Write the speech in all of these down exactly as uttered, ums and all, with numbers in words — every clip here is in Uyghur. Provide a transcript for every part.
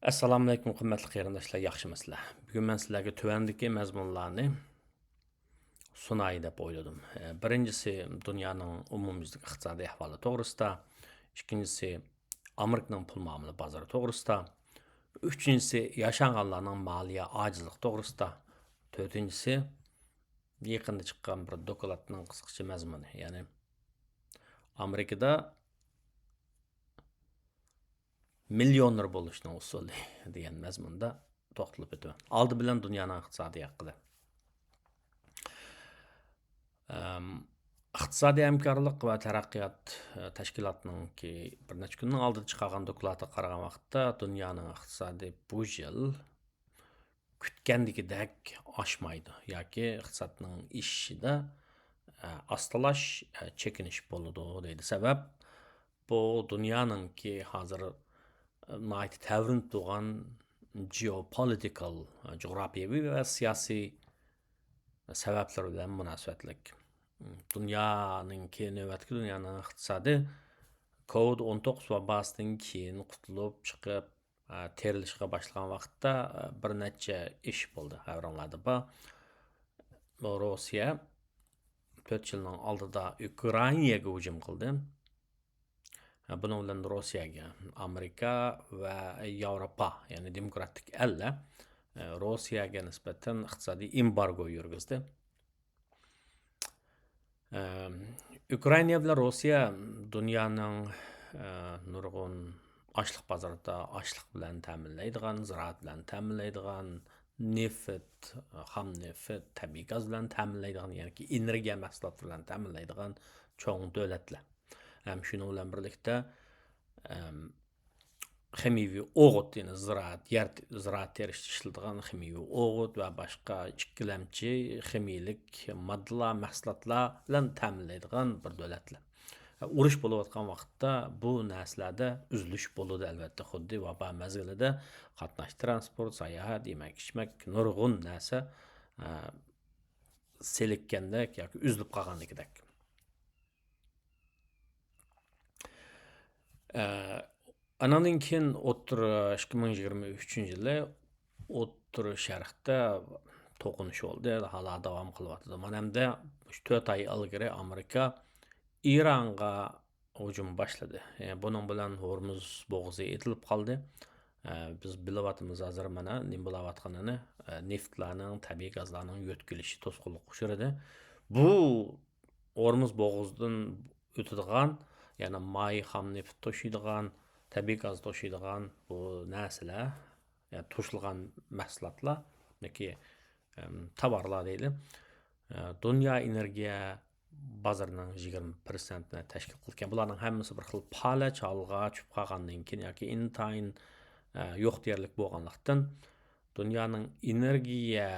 ئەسسالامۇئەلەيكۇم، قىممەتلىك قېرىنداشلار، ياخشىمۇسىلەر؟ بۈگۈن مەن سىلەرگە تۆۋەندىكى مەزمۇنلارنى سۇناي دەپ ئويلىدىم. ئە، بىرىنچىسى، دۇنيانىڭ ئومۇميۈزلۈك ئىقتىسادىي ئەھۋالى توغرىسىدا. ئىككىنچىسى، ئامېرىكىنىڭ پۇل مۇئامىلە بازىرى توغرىسىدا. ئۈچىنچىسى، ياشانغانلارنىڭ مالىيە ئاجىزلىقى توغرىسىدا. تۆتىنچىسى، يېقىندا چىققان بىر دوكلاتنىڭ قىسقىچە مەزمۇنى، يەنى ئامېرىكىدا مىليونېر بولۇشنىڭ ئۇسۇلى دېگەن مەزمۇندا توختىلىپ ئۆتىمەن. ئالدى بىلەن دۇنيانىڭ ئىقتىسادى ھەققىدە. ئەم، ئىقتىسادىي ھەمكارلىق ۋە تەرەققىيات، ئە، تەشكىلاتىنىڭكى بىر نەچچە كۈننىڭ ئالدىدا چىقارغان دوكلاتىغا قارىغان ۋاقىتتا، دۇنيانىڭ ئىقتىسادى بۇ يىل كۈتكەندىكىدەك ئاشمايدۇ ياكى ئىقتىسادنىڭ ئېشىشىدا، ئە، ئاستىلاش، ئە، چېكىنىش بولىدۇ دەيدۇ. سەۋەب، بۇ دۇنيانىڭكى ھازىر، ئە، ناھايىتى تەۋرىنىپ تۇرغان جېئوپولىتىكال، ئە، جۇغراپىيەۋى ۋە سىياسىي سەۋەبلەر بىلەن مۇناسىۋەتلىك. دۇنيانىڭكى، نۆۋەتتىكى دۇنيانىڭ ئىقتىسادى كوۋىد ئون توققۇز ۋاباسىدىن كېيىن قۇتۇلۇپ چىقىپ، ئە، تېرىلىشقا باشلىغان ۋاقىتتا، ئە، بىر نەچچە ئىش بولدى، خەۋىرىڭلاردا بار. روسىيە تۆت يىلنىڭ ئالدىدا ئۇكرائىناگە ھۇجۇم قىلدى. ئە، بۇنىڭ بىلەن روسىيەگە ئامېرىكا ۋە ياۋروپا، يەنى دېموكراتىك ئەللەر، ئە، روسىيەگە نىسبەتەن ئىقتىسادىي ئېمبارگو يۈرگۈزدى. ئە، ئۇكرائىنا بىلەن روسىيە دۇنيانىڭ، ئە، نۇرغۇن ئاشلىق بازىرىدا ئاشلىق بىلەن تەمىنلەيدىغان، زىرائەت بىلەن تەمىنلەيدىغان، نېفىت، خام نېفىت، تەبىئىي گاز بىلەن تەمىنلەيدىغان، يەنى ئېنېرگىيە مەھسۇلاتى بىلەن تەمىنلەيدىغان چوڭ دۆلەتلەر. ھەم شۇنىڭ بىلەن بىرلىكتە، ئەم، خىمىيەۋى ئوغۇت، يەنى زىرائەت، يەر، زىرائەت تېرىشتا ئىشلىتىدىغان خىمىيەۋى ئوغۇت ۋە باشقا ئىككىلەمچى خىمىيەلىك ماددىلار، مەھسۇلاتلار بىلەن تەمىنلەيدىغان بىر دۆلەتلەر. ئۇرۇش بولۇۋاتقان ۋاقىتتا بۇ نەرسىلەردە ئۈزۈلۈش بولىدۇ، ئەلۋەتتە، خۇددى ۋابا مەزگىلىدە قاتناش، تىرانسپورت، ساياھەت، يېمەك، ئىچمەك، نۇرغۇن نەرسە، ئە، سېلىككەندەك ياكى ئۈزۈلۈپ قالغاندىكىدەك. ئە، ئانىڭدىن كېيىن ئوتتۇرا، ئىككى مىڭ يىگىرمە ئۈچىنچى يىلى ئوتتۇرا شەرقتە توقۇنۇش بولدى، ھالا داۋام قىلىۋاتىدۇ. مانا ئەمدى مۇشۇ تۆت ئاي ئىلگىرى ئامېرىكا ئىرانغا ھۇجۇم باشلىدى. ئە، بۇنىڭ بىلەن ھورمۇز بوغۇزى ئېتىلىپ قالدى. ئە، بىز بىلىۋاتىمىز ھازىر مانا نېمە بولاۋاتقىنىنى، ئە، نېفتلارنىڭ، تەبىئىي گازلارنىڭ يۆتكىلىشى توسقۇنلۇققا ئۇچرىدى. بۇ ھورمۇز بوغۇزىدىن ئۆتىدىغان، يەنى ماي، خام نېفىت توشۇيدىغان، تەبىئىي گاز توشۇيدىغان بۇ نەرسىلەر، يەنى توشۇلغان مەھسۇلاتلار، ياكى، ئەم، تاۋارلار دەيلى، ئە، دۇنيا ئېنېرگىيە بازىرىنىڭ يىگىرمە پىرسەنتىنى تەشكىل قىلغان. بۇلارنىڭ ھەممىسى بىر خىل پالەچ ھالغا چۈشۈپ قالغاندىن كېيىن ياكى ئىنتايىن، ئە، يوق دېيەرلىك بولغانلىقتىن، دۇنيانىڭ ئېنېرگىيە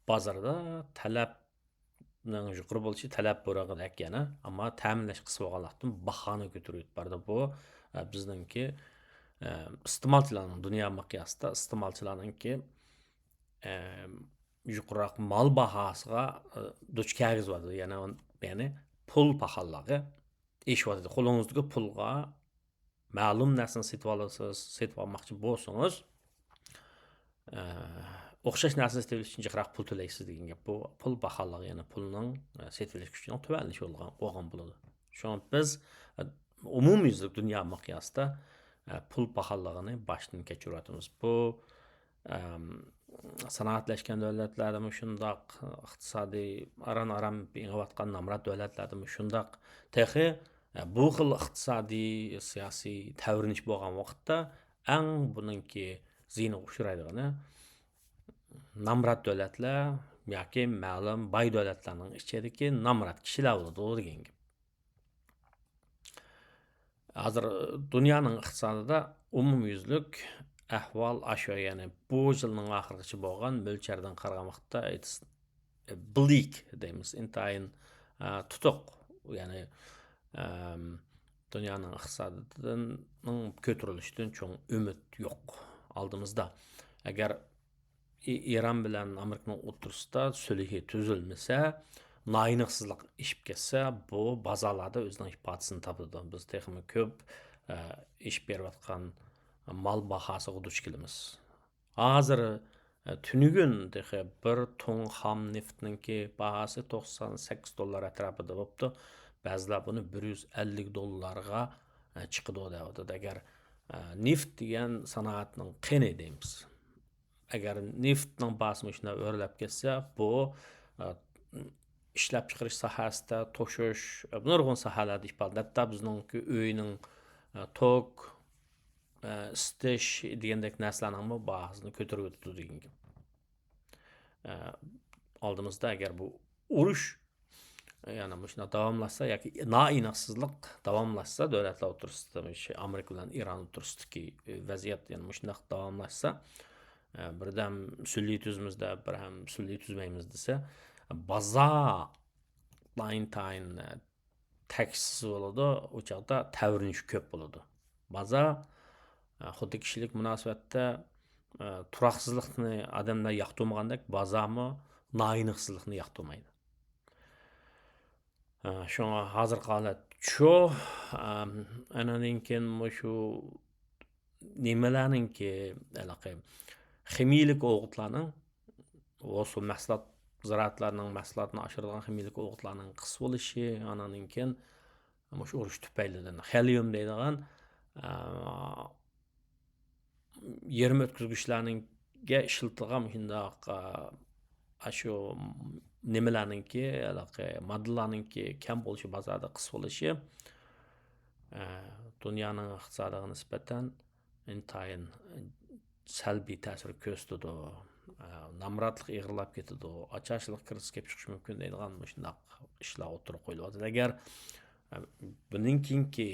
بازىرىدا تەلەپنىڭ يۇقىرى بولۇشى تەلەپ بۇرىقىدەك يەنە، ئەمما تەمىنلەش قىس بولغانلىقتىن باھانى كۆتۈرۈپ بارىدۇ. بۇ، ئە، بىزنىڭكى، ئە، ئىستېمالچىلارنىڭ، دۇنيا مىقياسىدا ئىستېمالچىلارنىڭكى، ئە، يۇقىرىراق مال باھاسىغا، ئە، دۇچ كەلگۈزۈۋاتىدۇ. يەنى، يەنى پۇل پاخاللىقى ئېشىۋاتىدۇ. قولىڭىزدىكى پۇلغا مەلۇم نەرسىنى سېتىۋالىسىز، سېتىۋالماقچى بولسىڭىز، ئە، ئوخشاش نەرسىنى سېتىۋېلىش ئۈچۈن جىقراق پۇل تۆلەيسىز دېگەن گەپ. بۇ پۇل پاخاللىقى، يەنى پۇلنىڭ، ئە، سېتىۋېلىش كۈچىنىڭ تۆۋەنلىشى بولغان، بولغان بولىدۇ. شۇڭا بىز، ئە، ئومۇميۈزلۈك دۇنيا مىقياسىدا، ئە، پۇل پاخاللىقىنى باشتىن كەچۈرۈۋاتىمىز. بۇ، ئەم، سانائەتلەشكەن دۆلەتلەردىمۇ شۇنداق، ئىقتىسادىي ئاران-ئاران ئېڭىۋاتقان نامرات دۆلەتلەردىمۇ شۇنداق. تېخى، ئە، بۇ خىل ئىقتىسادىي، سىياسىي تەۋرىنىش بولغان ۋاقىتتا ئەڭ بۇنىڭكى زىيىنىغا ئۇچرايدىغىنى نامرات دۆلەتلەر ياكى مەلۇم باي دۆلەتلەرنىڭ ئىچىدىكى نامرات كىشىلەر بولىدۇ دېگەن گەپ. ھازىر دۇنيانىڭ ئىقتىسادىدا ئومۇميۈزلۈك ئەھۋال ئاشۇ، يەنى بۇ يىلنىڭ ئاخىرىغىچە بولغان مۆلچەردىن قارىغان ۋاقىتتا، it's bleak دەيمىز، ئىنتايىن، ئە، تۇتۇق، يەنى، ئەم، دۇنيانىڭ ئىقتىسادىنىڭ كۆتۈرۈلۈشىدىن چوڭ ئۈمىد يوق ئالدىمىزدا. ئەگەر ئى-، ئىران بىلەن ئامېرىكىنىڭ ئوتتۇرىسىدا سۈلھى تۈزۈلمىسە، ناھەقسىزلىق ئېشىپ كەتسە، بۇ بازارلاردا ئۆزىنىڭ ئىپادىسىنى تاپىدۇ. بىز تېخىمۇ كۆپ، ئە، ئېشىپ بېرىۋاتقان، مال باھاسىغا دۇچ كېلىمىز. ھازىر، ئە، تۈنۈگۈن تېخى بىر تۇڭ خام نېفىتنىڭكى باھاسى توقسان سەككىز دوللار ئەتراپىدا بوپتۇ. بەزىلەر بۇنى بىر يۈز ئەللىك دوللارغا، ئە، چىقىدۇ دەۋاتىدۇ. ئەگەر، ئە، نېفىت دېگەن سانائەتنىڭ قېنى دەيمىز. ئەگەر نېفىتنىڭ باھاسى مۇشۇنداق ئۆرلەپ كەتسە، بۇ، ئە، ئىشلەپچىقىرىش ساھەسىدە، توشۇش، ئە، نۇرغۇن ساھەلەردە ئىپادىلەندى. ھەتتا بىزنىڭكى ئۆينىڭ، ئە، توك، ئە، ئىسىتىش دېگەندەك نەرسىلەرنىڭمۇ باھاسىنى كۆتۈرۈۋېتىدۇ دېگەن گەپ. ئە، ئالدىمىزدا ئەگەر بۇ ئۇرۇش، يەنى مۇشۇنداق داۋاملاشسا ياكى نائېنىقسىزلىق داۋاملاشسا، دۆلەتلەر ئوتتۇرىسىدا، شۇ ئامېرىكا بىلەن ئىران ئوتتۇرىسىدىكى، ئە، ۋەزىيەت يەنە مۇشۇنداق داۋاملاشسا، ئە، بىردەم سۈنئىي تۈزىمىزدە، بىردەم سۈنئىي تۈزمەيمىز دېسە، بازار ئىنتايىن، ئە، تەكشىسىز بولىدۇ، ئۇ چاغدا تەۋرىنىش كۆپ بولىدۇ. بازار، ئە، خۇددى كىشىلىك مۇناسىۋەتتە، ئە، تۇراقسىزلىقنى ئادەملەر ياقتۇرمىغاندەك، بازارمۇ نائېنىقسىزلىقنى ياقتۇرمايدۇ. ئە، شۇڭا ھازىرقى ھالەت شۇ، ئەم، ئانىڭدىن كېيىن مۇشۇ نېمىلەرنىڭكى، ھېلىقى خىمىيىلىك ئوغۇتلارنىڭ، ھوسۇل مەھسۇلات، زىرائەتلەرنىڭ مەھسۇلاتىنى ئاشۇرىدىغان خىمىيىلىك ئوغۇتلارنىڭ قىس بولۇشى، ئانىڭدىن كېيىن مۇشۇ ئۇرۇش تۈپەيلىدىن خېلىيۇم دەيدىغان، ئە، يېرىم ئۆتكۈزگۈچلەرنىڭگە ئىشلىتىلغان مۇشۇنداق، ئە، ئاشۇ نېمىلەرنىڭكى، ھېلىقى ماددىلارنىڭكى كەم بولۇشى بازاردا قىس بولۇشى، ئە، دۇنيانىڭ ئىقتىسادىغا نىسبەتەن ئىنتايىن سەلبىي تەسىر كۆرسىتىدۇ. ئە، نامراتلىق ئېغىرلاپ كېتىدۇ، ئاچارچىلىق كىرىزىس كېلىپ چىقىشى مۇمكىن دەيدىغان مۇشۇنداق ئىشلار ئوتتۇرىغا قويۇلۇۋاتىدۇ. ئەگەر، ئە، بۇنىڭ كېيىنكى،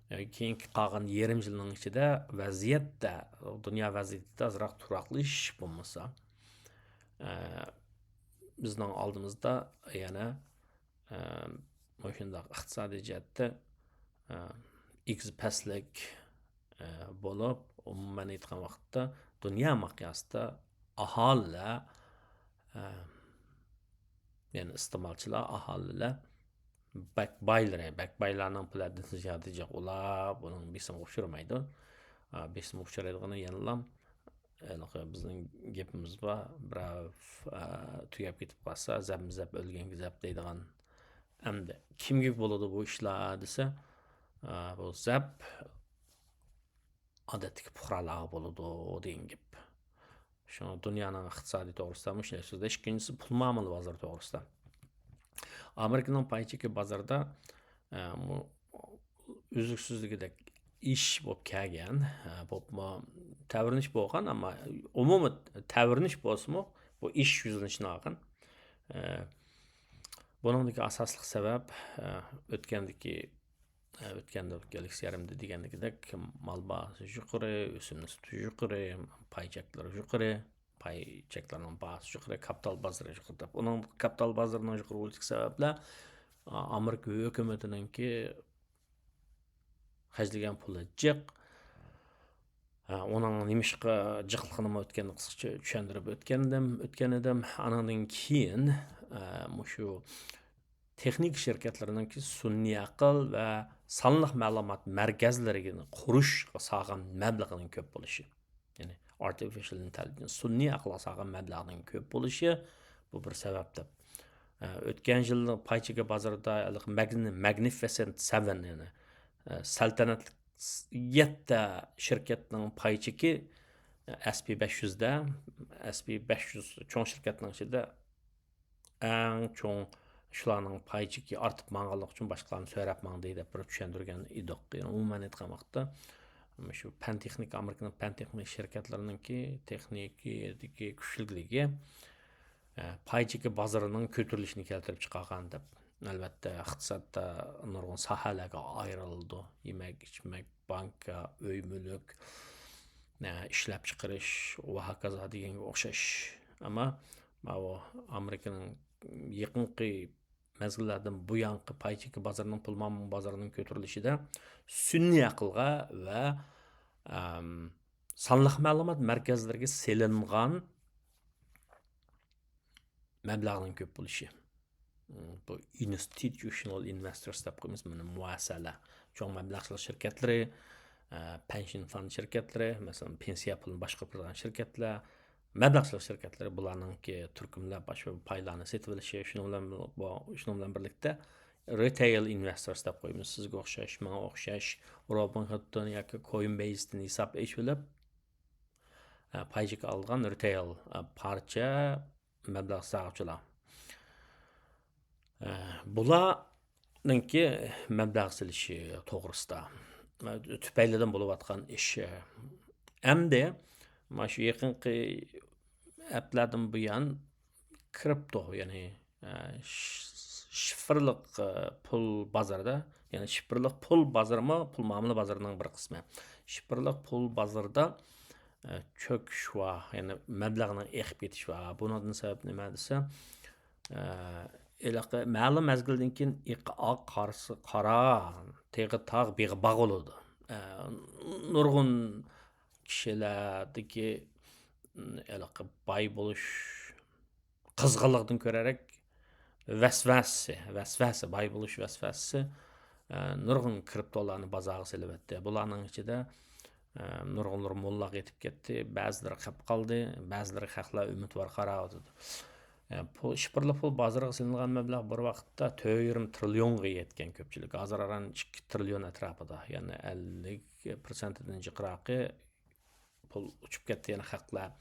ئە، كېيىنكى قالغان يېرىم يىلنىڭ ئىچىدە ۋەزىيەتتە، دۇنيا ۋەزىيىتىدە ئازراق تۇراقلىشىش بولمىسا، ئە، بىزنىڭ ئالدىمىزدا يەنە، ئە، مۇشۇنداق ئىقتىسادىي جەھەتتە، ئە، ئېگىز پەسلىك، ئە، بولۇپ، ئومۇمەن ئېيتقان ۋاقىتتا دۇنيا مىقياسىدا ئاھالىلەر، ئە، يەنى ئىستېمالچىلار، ئاھالىلەر بەك بايلىرى، بەك بايلارنىڭ پۇلى ھەددىدىن زىيادە جىق، ئۇلار بۇنىڭ بېسىمىغا ئۇچرىمايدۇ. ئە، بېسىمغا ئۇچرايدىغىنى يەنىلا ھېلىقى بىزنىڭ گېپىمىز بار، بىراۋ، ئە، تۈگەپ كېتىپ قالسا، زەپمۇ زەپ، ئۆلگەنگە زەپ دەيدىغان. ئەمدى كىمگە بولىدۇ بۇ ئىشلار دېسە، ئە، بۇ زەپ ئادەتتىكى پۇقرالارغا بولىدۇ دېگەن گەپ. شۇڭا دۇنيانىڭ ئىقتىسادى توغرىسىدا مۇشۇنداق سۆزلەش. ئىككىنچىسى، پۇل مۇئامىلە بازىرى توغرىسىدا. ئامېرىكىنىڭ پاي چېكى بازىرىدا، ئە، مۇ-، ئۈزلۈكسىزلىكىدەك ئىش بولۇپ كەلگەن، ئە، بولۇپمۇ تەۋرىنىش بولغان، ئەمما ئومۇمىي تەۋرىنىش بولسىمۇ، بۇ ئىش يۈزلىنىشىنى ئالغان. ئە، بۇنىڭدىكى ئاساسلىق سەۋەب، ئە، ئۆتكەندىكى، ئە، ئۆتكەندە ئۆتكەنلىك يېرىمدە دېگەندىكىدەك مال باھاسى يۇقىرى، ئۆسۈم نىسبىتى يۇقىرى، پاي چەكلىرى يۇقىرى، پاي چەكلىرىنىڭ باھاسى يۇقىرى، كاپىتال بازىرى يۇقىرى دەپ. ئۇنىڭ كاپىتال بازىرىنىڭ يۇقىرى بولۇشىدىكى سەۋەبلەر، ئا، ئامېرىكا ھۆكۈمىتىنىڭكى خەجلىگەن پۇلى جىق. ھە، ئۇنىڭ نېمىشقا جىقلىقىنىمۇ ئۆتكەندە قىسقىچە چۈشەندۈرۈپ ئۆتكەندىم، ئۆتكەن ئىدىم. ئانىڭدىن كېيىن، ئە، مۇشۇ تېخنىكا شىركەتلىرىنىڭكى سۈنئىي ئەقىل ۋە سانلىق مەلۇمات مەركەزلىرىنى قۇرۇشقا سالغان مەبلىغىنىڭ كۆپ بولۇشى. يەنى artificial intelligence، سۈنئىي ئەقىلگە سالغان مەبلەغنىڭ كۆپ بولۇشى، بۇ بىر سەۋەب دەپ. ئە، ئۆتكەن يىل پاي چېكى بازىرىدا ھېلىقى مەگنى-، Magnificent Seven، يەنى، ئە، سەلتەنەتلىك س-، يەتتە شىركەتنىڭ پاي چېكى، ئە، S&P بەش يۈزدە، S&P بەش يۈز چوڭ شىركەتنىڭ ئىچىدە ئەڭ چوڭ شۇلارنىڭ پاي چېكى ئارتىپ ماڭغانلىقى ئۈچۈن باشقىلارنى سۆرەپ ماڭدى دەپ بىر چۈشەندۈرگەن ئىدۇق. يەنى ئومۇمەن ئېيتقان ۋاقىتتا، شۇ پەن تېخنىكا، ئامېرىكىنىڭ پەن تېخنىكا شىركەتلىرىنىڭكى تېخنىكىدىكى كۈچلۈكلۈكى، ئە، پاي چېكى بازىرىنىڭ كۆتۈرۈلۈشىنى كەلتۈرۈپ چىقارغان دەپ. ئەلۋەتتە، ئىقتىسادتا نۇرغۇن ساھەلەرگە ئايرىلىدۇ. يېمەك، ئىچمەك، بانكا، ئۆي، مۈلۈك، ئە، ئىشلەپچىقىرىش ۋە ھاكازا دېگەنگە ئوخشاش. ئەمما ماۋۇ ئامېرىكىنىڭ يېقىنقى مەزگىللەردىن بۇيانقى پاي چېكى بازىرىنىڭ، پۇل مۇئامىلە بازىرىنىڭ كۆتۈرۈلۈشىدە سۈنئىي ئەقىلگە ۋە، ئەم، سانلىق مەلۇمات مەركەزلىرىگە سېلىنغان مەبلەغنىڭ كۆپ بولۇشى. بۇ institutional investors دەپ قويىمىز، مانا مۇئەسسەلەر، چوڭ مەبلەغچىلىك شىركەتلىرى، ئە، پەنشىن فاند شىركەتلىرى، مەسىلەن، پېنسىيە پۇلىنى باشقۇرۇپ تۇرىدىغان شىركەتلەر، مەبلەغچىلىك شىركەتلىرى، بۇلارنىڭكى تۈركۈملەپ، ئاشۇ پايلارنى سېتىۋېلىشى، شۇنىڭ بىلەن، بۇ، شۇنىڭ بىلەن بىرلىكتە، رىتەيل ئىنۋېستورس دەپ قويىمىز. سىزگە ئوخشاش، ماڭا ئوخشاش، روبىنھۇدتىن ياكى كوينبەيستىن ھېساب ئېچىۋېلىپ، ئە، پايچېك ئالغان رىتەيل، ئە، پارچە مەبلەغ سالغۇچىلار. ئە، بۇلارنىڭكى مەبلەغ سېلىشى توغرىسىدا، ئە، تۈپەيلىدىن بولۇۋاتقان ئىش. ئەمدى مانا شۇ يېقىنقى ھەپتىلەردىن بۇيان كرىپتو، يەنى، ئە، ش-، شىفىرلىق، ئە، پۇل بازىرىدا، يەنى شىفىرلىق پۇل بازىرىمۇ پۇل مۇئامىلە بازىرىنىڭ بىر قىسمى. شىفىرلىق پۇل بازىرىدا، ئە، چۆكۈش بار، يەنى مەبلەغنىڭ ئېقىپ كېتىشى بار. بۇنىڭدىن سەۋەب نېمە دېسە، ئە، ھېلىقى مەلۇم مەزگىلدىن كېيىن ئېقى ئاق، قارىسى قارا، تېغى تاغ، بېغى باغ بولىدۇ. ئە، نۇرغۇن كىشىلەردىكى، م، ھېلىقى باي بولۇش قىزغىنلىقىدىن كۆرەرەك ۋەسۋەسە، ۋەسۋەسە، باي بولۇش ۋەسۋەسىسى، ئە، نۇرغۇن كرىپتولارنى بازارغا سېلىۋەتتى. بۇلارنىڭ ئىچىدە، ئە، نۇرغۇنلىرى موللاغا يېتىپ كەتتى، بەزىلىرى قېلىپ قالدى، بەزىلىرى خەقلەر ئۈمىدۋار قاراۋاتىدۇ. ئە، پۇل، شىفىرلىق پۇل بازىرىغا سېلىنغان مەبلەغ بىر ۋاقىتتا تۆت يېرىم تىرىليونغا يەتكەن كۆپچىلىك. ھازىر ئاران ئىككى تىرىليون ئەتراپىدا، يەنى ئەللىك پىرسەنتىدىن جىقراقى پۇل ئۇچۇپ كەتتى، يەنە خەقلەر،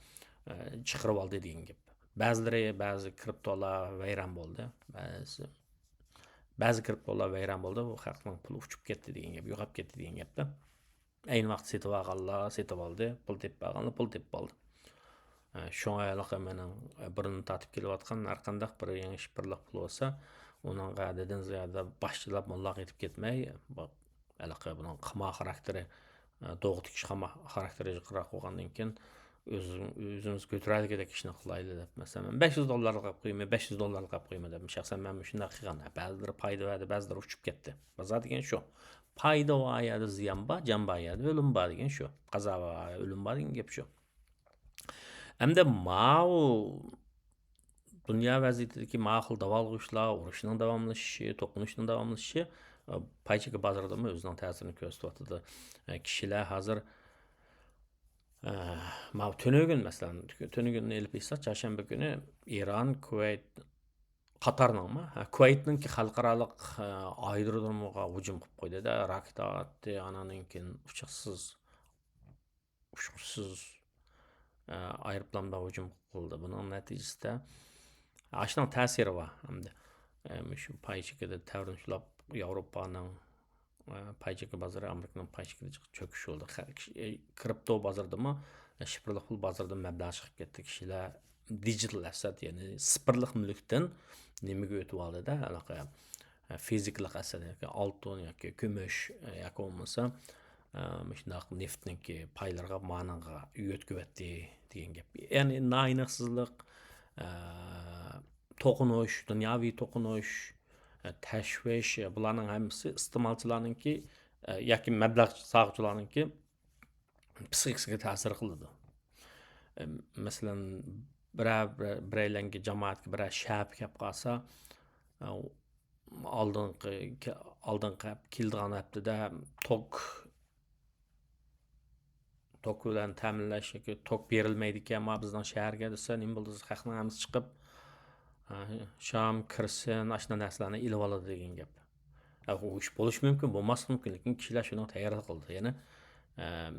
ئە، چىقىرىۋالدى دېگەن گەپ. بەزىلىرى، بەزى كرىپتولار ۋەيران بولدى. بەزى، بەزى كرىپتولار ۋەيران بولدى، بۇ خەقنىڭ پۇلى ئۇچۇپ كەتتى دېگەن گەپ، يوقاپ كەتتى دېگەن گەپتە. ئەينى ۋاقىتتا سېتىۋالغانلار سېتىۋالدى، پۇل تېپىپ ئالغانلار پۇل تېپىپ ئالدى. ئە، شۇڭا ھېلىقى مېنىڭ، ئە، بۇرۇن تارتىپ كېلىۋاتقان ھەرقانداق بىر يېڭى شىفىرلىق پۇل بولسا، ئۇنىڭغا دېدىم زىيادە باشچىلاپ موللاغا يېتىپ كەتمەي، بۇ ھېلىقى بۇنىڭ قىمار خاراكتېرى، ئە، دوغا تىكىش خاما-، خاراكتېرى يۇقىرىراق بولغاندىن كېيىن، ئۆزىم-، ئۆزىمىز كۆتۈرەلىگۈدەك ئىشنى قىلايلى دەپ، مەسىلەن، مەن بەش يۈز دوللارلىق ئېلىپ قويىمەن، بەش يۈز دوللارلىق ئېلىپ قويىمەن دەپ، شەخسەن مەن مۇشۇنداق قىلغان. بەزىلىرى پايدا بەردى، بەزىلىرى ئۇچۇپ كەتتى. بازار دېگەن شۇ. پايدا بار يەردە زىيان بار، جان بار يەردە ئۆلۈم بار دېگەن شۇ. قازا بار يەردە ئۆلۈم بار دېگەن گەپ شۇ. ئەمدى ماۋۇ دۇنيا ۋەزىيىتىدىكى ماۋۇ خىل داۋالغۇشلار، ئۇرۇشنىڭ داۋاملىشىشى، توقۇنۇشنىڭ داۋاملىشىشى، ئە، پايچېكى بازىرىدىمۇ ئۆزىنىڭ تەسىرىنى كۆرسىتىۋاتىدۇ. ئە، كىشىلەر ھازىر، ئە، ماۋۇ تۈنۈگۈن، مەسىلەن، تۈنۈگۈننى ئېلىپ ئېيتساق، چارشەنبە كۈنى ئىران، كۇۋەيت، قاتارنىڭمۇ؟ ھە، كۇۋەيتنىڭكى خەلقئارالىق، ئە، ئايرودرومىغا ھۇجۇم قىلىپ قويدى-دە، راكېتا ئاتتى، ئانان كېيىن ئۇچۇقسىز ئۇچقۇچىسىز، ئە، ئايروپىلاندا ھۇجۇم قىلدى. بۇنىڭ نەتىجىسىدە ئاشۇنىڭ تەسىرى بار. ئەمدى، ئە، مۇشۇ پاي چېكىدە تەۋرىنىشلاپ ياۋروپانىڭ، ئە، پاي چېكى بازىرى، ئامېرىكىنىڭ پاي چېكىدە چۆكۈش بولدى. خە-، كىش-، ئە، كرىپتو بازىرىدىمۇ، ئە، شىفىرلىق پۇل بازىرىدىن مەبلەغ چىقىپ كەتتى. كىشىلەر دىجىتال ئەسسەت، يەنى سىپىرلىق مۈلۈكتىن نېمىگە ئۆتۈۋالدى-دە، ھېلىقى، ئە، فىزىكىلىق ئەسسەت ياكى ئالتۇن ياكى كۈمۈش، ئە، ياكى بولمىسا، ئە، مۇشۇنداق نېفتنىڭكى پايلىرىغا، مانىغا يۆتكىۋەتتى دېگەن گەپ. يەنى ناھەقسىزلىق، ئە، توقۇنۇش، دۇنياۋى توقۇنۇش، ئە، تەشۋىش، ئە، بۇلارنىڭ ھەممىسى ئىستېمالچىلارنىڭكى، ئە، ياكى مەبلەغ سالغۇچىلارنىڭكى پسىخىكىسىگە تەسىر قىلىدۇ. ئە، مەسىلەن، بىرەر، بىرەر، بىرەيلەنگە، جامائەتكە بىرەر شەپە كەپ قالسا، ئە، ئالدىنقى، ئالدىنقى ھەپ-، كېلىدىغان ھەپتىدە توك، توك بىلەن تەمىنلەش ياكى توك بېرىلمەيدىكەن ما بىزنىڭ شەھەرگە دېسە، نېمە بولدى دېسە، خەقنىڭ ھەممىسى چىقىپ، ئە، شام، كىرسىن، ئاشۇنداق نەرسىلەرنى ئېلىۋالىدۇ دېگەن گەپ. ئە، ئۇ ئىش بولۇشى مۇمكىن، بولماسلىقى مۇمكىن، لېكىن كىشىلەر شۇنىڭغا تەييارلىق قىلدى. يەنى، ئەم،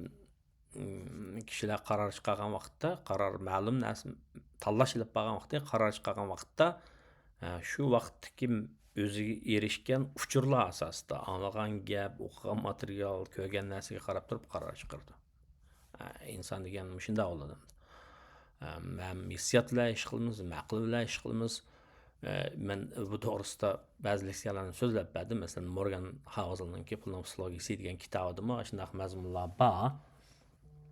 كىشىلەر قارار چىقارغان ۋاقىتتا، قارار مەلۇم نەرسە، تاللاش ئېلىپ بارغان ۋاقىتتا، قارار چىقارغان ۋاقىتتا، ئە، شۇ ۋاقىتتىكى ئۆزىگە ئېرىشكەن ئۇچۇرلار ئاساسىدا، ئاڭلىغان گەپ، ئوقۇغان ماتېرىيال، كۆرگەن نەرسىگە قاراپ تۇرۇپ قارار چىقىرىدۇ. ئە، ئىنسان دېگەن مۇشۇنداق بولىدۇ. ئە، ھەم ھېسسىيات بىلەن ئىش قىلىمىز، ھەم ئەقىل بىلەن ئىش قىلىمىز. ئە، مەن بۇ توغرىسىدا بەزى لېكسىيەلەرنى سۆزلەپ بەردىم. مەسىلەن، مورگان ھاۋزېلنىڭكى پۇلنىڭ پسىخولوگىيىسى دېگەن كىتابىدىمۇ ئاشۇنداق مەزمۇنلار بار.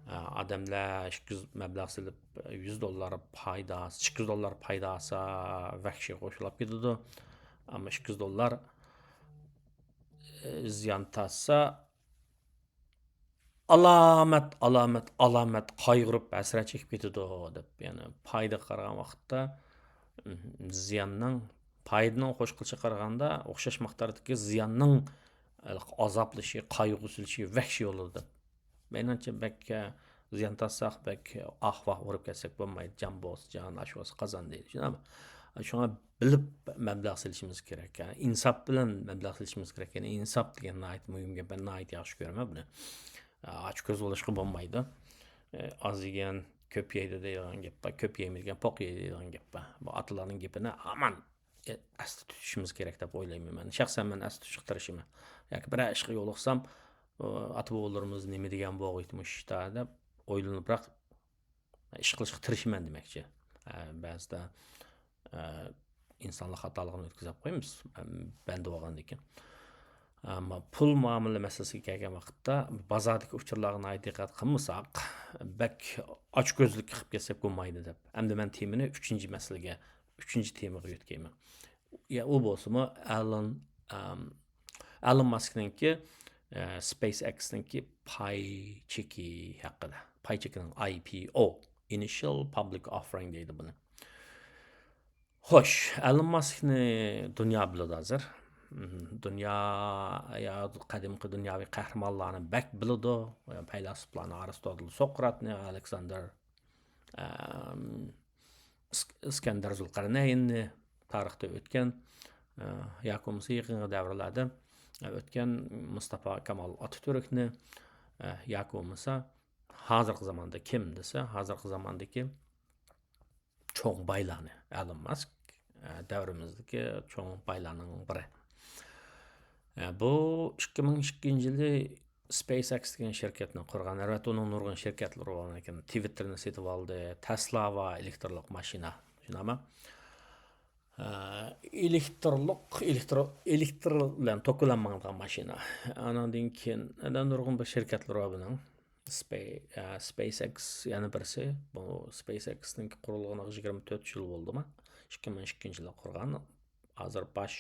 ئە، ئادەملەر ئىككى يۈز مەبلەغ سېلىپ، يۈز دوللار پايدا، ئىككى يۈز دوللار پايدا ئالسا، ۋەھشىي خوشلاپ كېتىدۇ. ئەمما ئىككى يۈز دوللار، ئە، زىيان تارتسا، ئالامەت، ئالامەت، ئالامەت قايغۇرۇپ ھەسرەت چېكىپ كېتىدۇ دەپ، يەنى پايدىغا قارىغان ۋاقىتتا، زىياننىڭ، پايدىنىڭ قوشقىلىشىغا قارىغاندا ئوخشاش مىقداردىكى زىياننىڭ ئازابلىشى، قايغۇ سېلىشى ۋەھشىي بولىدۇ دەپ، مېنىڭچە بەك، ئە، زىيان تارتساق، بەك ئاھ-ۋاھ ئۇرۇپ كەتسەك بولمايدۇ. جان بولسا جان، ئاش بولسا قازان دەيدۇ، شۇنداقمۇ؟ شۇڭا بىلىپ مەبلەغ سېلىشىمىز كېرەك. يەنى ئىنساپ بىلەن مەبلەغ سېلىشىمىز كېرەك. يەنى ئىنساپ دېگەن ناھايىتى مۇھىم گەپ. مەن ناھايىتى ياخشى كۆرىمەن بۇنى. ئاچكۆز بولۇشقا بولمايدۇ. ئاز يېگەن كۆپ يەيدۇ دەيدىغان گەپ بار. كۆپ يەيمىگەن پوق يەيدۇ دەيدىغان گەپ بار. بۇ ئاتىلارنىڭ گېپىنى ھامان ئەستە تۇتۇشىمىز كېرەك دەپ ئويلايمەن مەن. شەخسەن مەن ئەستە تۇتۇشقا تىرىشىمەن. ياكى بىرەر ئىشقا يولۇقسام، ئاتا-بوۋىلىرىمىز نېمە دېگەن بولغىيتى مۇشۇ ئىشتا دەپ ئويلىنىپراق ئىش قىلىشقا تىرىشىمەن دېمەكچى. ئە، بەزىدە، ئە، ئىنسانلار خاتالىقىنى ئۆتكۈزۈپ قويىمىز، ئەم، بەندە بولغاندىن كېيىن. ئەمما پۇل مۇئامىلە مەسىلىسىگە كەلگەن ۋاقىتتا، بازاردىكى ئۇچۇرلارغا ناھايىتى دىققەت قىلمىساق، بەك ئاچكۆزلۈككە قىلىپ كەتسەك بولمايدۇ دەپ. ئەمدى مەن تېمىنى ئۈچىنچى مەسىلىگە، ئۈچىنچى تېمىغا يۆتكەيمەن. يا، ئۇ بولسىمۇ ئەلون، ئەم، ئەلون ماسكنىڭكى، ئە، سپەيس ئېكسنىڭكى پاي چېكى ھەققىدە. پاي چېكىنىڭ ئاي پى ئو، Initial Public Offering دەيدۇ بۇنى. خوش، ئەلون ماسكنى دۇنيا بىلىدۇ ھازىر. مم، دۇنيا، يا قەدىمكى دۇنياۋى قەھرىمانلارنى بەك بىلىدۇ. پەيلاسوپلارنى، ئارستوتېل، سوقراتنى، ئالېكساندىر، ئەم، ئىس-، ئىسكەندەر زۇلقەرنەيننى، تارىختا ئۆتكەن، ئە، ياكى بولمىسا يېقىنقى دەۋرلەردە، ئە، ئۆتكەن مۇستافا كامال ئاتاتۈركنى، ئە، ياكى بولمىسا ھازىرقى زاماندا كىم دېسە، ھازىرقى زاماندىكى چوڭ بايلارنى، ئەلون ماسك، ئە، دەۋرىمىزدىكى چوڭ بايلارنىڭ بىرى. ئە، بۇ ئىككى مىڭ ئىككىنچى يىلى سپەيس ئېكس دېگەن شىركەتنى قۇرغان. ئەلۋەتتە، ئۇنىڭ نۇرغۇن شىركەتلىرى بار. لېكىن تىۋىتتېرنى سېتىۋالدى، تەسلا بار، ئېلېكتىرلىق ماشىنا. شۇنداقمۇ؟ ئە، ئېلېكتىرلىق، ئېلېكتر-، ئېلېكتىر بىلەن توك بىلەن ماڭىدىغان ماشىنا. ئانىڭدىن كېيىن، ئەنە نۇرغۇن بىر شىركەتلىرى بار بۇنىڭ. سپەي-، ئە، سپەيس ئېكس يەنە بىرسى. بۇ سپەيس ئېكسنىڭ قۇرۇلغىنىغا يىگىرمە تۆت يىل بولدىما؟ ئىككى مىڭ ئىككىنچى يىلى قۇرغان. ھازىر باش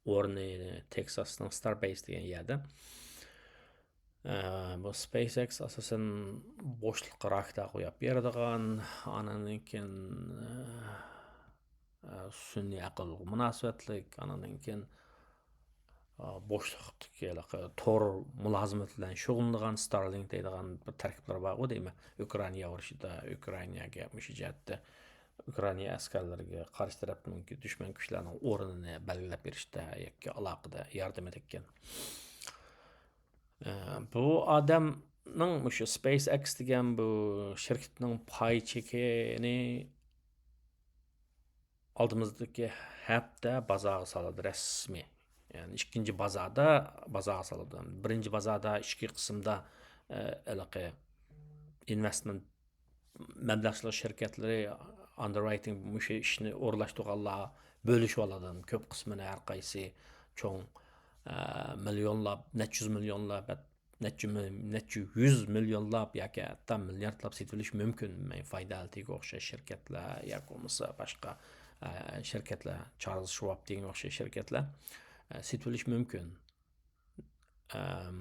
ئورنى تېكساسنىڭ ستاربەيس دېگەن يەردە. ئە، بۇ سپەيس ئېكس ئاساسەن بوشلۇققا راكېتا قويۇپ بېرىدىغان، ئانىڭدىن كېيىن، ئە، ئە، سۈنئىي ئەقىلگە مۇناسىۋەتلىك، ئانىڭدىن كېيىن، ئە، بوشلۇقتىكى ھېلىقى تور مۇلازىمىتى بىلەن شۇغۇللىنىدىغان ستارلىنك دەيدىغان بىر تەركىبلىرى بارغۇ دەيمەن. ئۇكرائىنا ئۇرۇشىدا، ئۇكرائىناگە مۇشۇ جەھەتتە ئۇكرائىنا ئەسكەرلىرىگە قارشى تەرەپنىڭكى دۈشمەن كۈچلەرنىڭ ئورنىنى بەلگىلەپ بېرىشتە ياكى ئالاقىدە ياردىمى تەگكەن. ئە، بۇ ئادەمنىڭ مۇشۇ سپەيس ئېكس دېگەن بۇ شىركىتىنىڭ پاي چېكىنى ئالدىمىزدىكى ھەپتە بازارغا سالىدۇ رەسمىي. يەنى ئىككىنچى بازاردا بازارغا سالىدۇ. بىرىنچى بازاردا ئىچكى قىسىمدا، ئە، ھېلىقى ئىنۋېستمېنت مەبلەغچىلىك شىركەتلىرى، ئاندېررايتىنگ، مۇشۇ ئىشنى ئورۇنلاشتۇرغانلار بۆلۈشۈۋالىدۇ. كۆپ قىسمىنى ھەر قايسى چوڭ، ئە، مىليونلاپ، نەچچە يۈز مىليونلاپ، نەچچە مىل-، نەچچە يۈز مىليونلاپ ياكى ھەتتا مىلياردلاپ سېتىۋېلىش مۇمكىن. مەي-، فايدا ھالىتىگە ئوخشاش شىركەتلەر ياكى بولمىسا باشقا، ئە، شىركەتلەر، چارلز شۋاب دېگەنگە ئوخشاش شىركەتلەر، ئە، سېتىۋېلىش مۇمكىن. ئەم،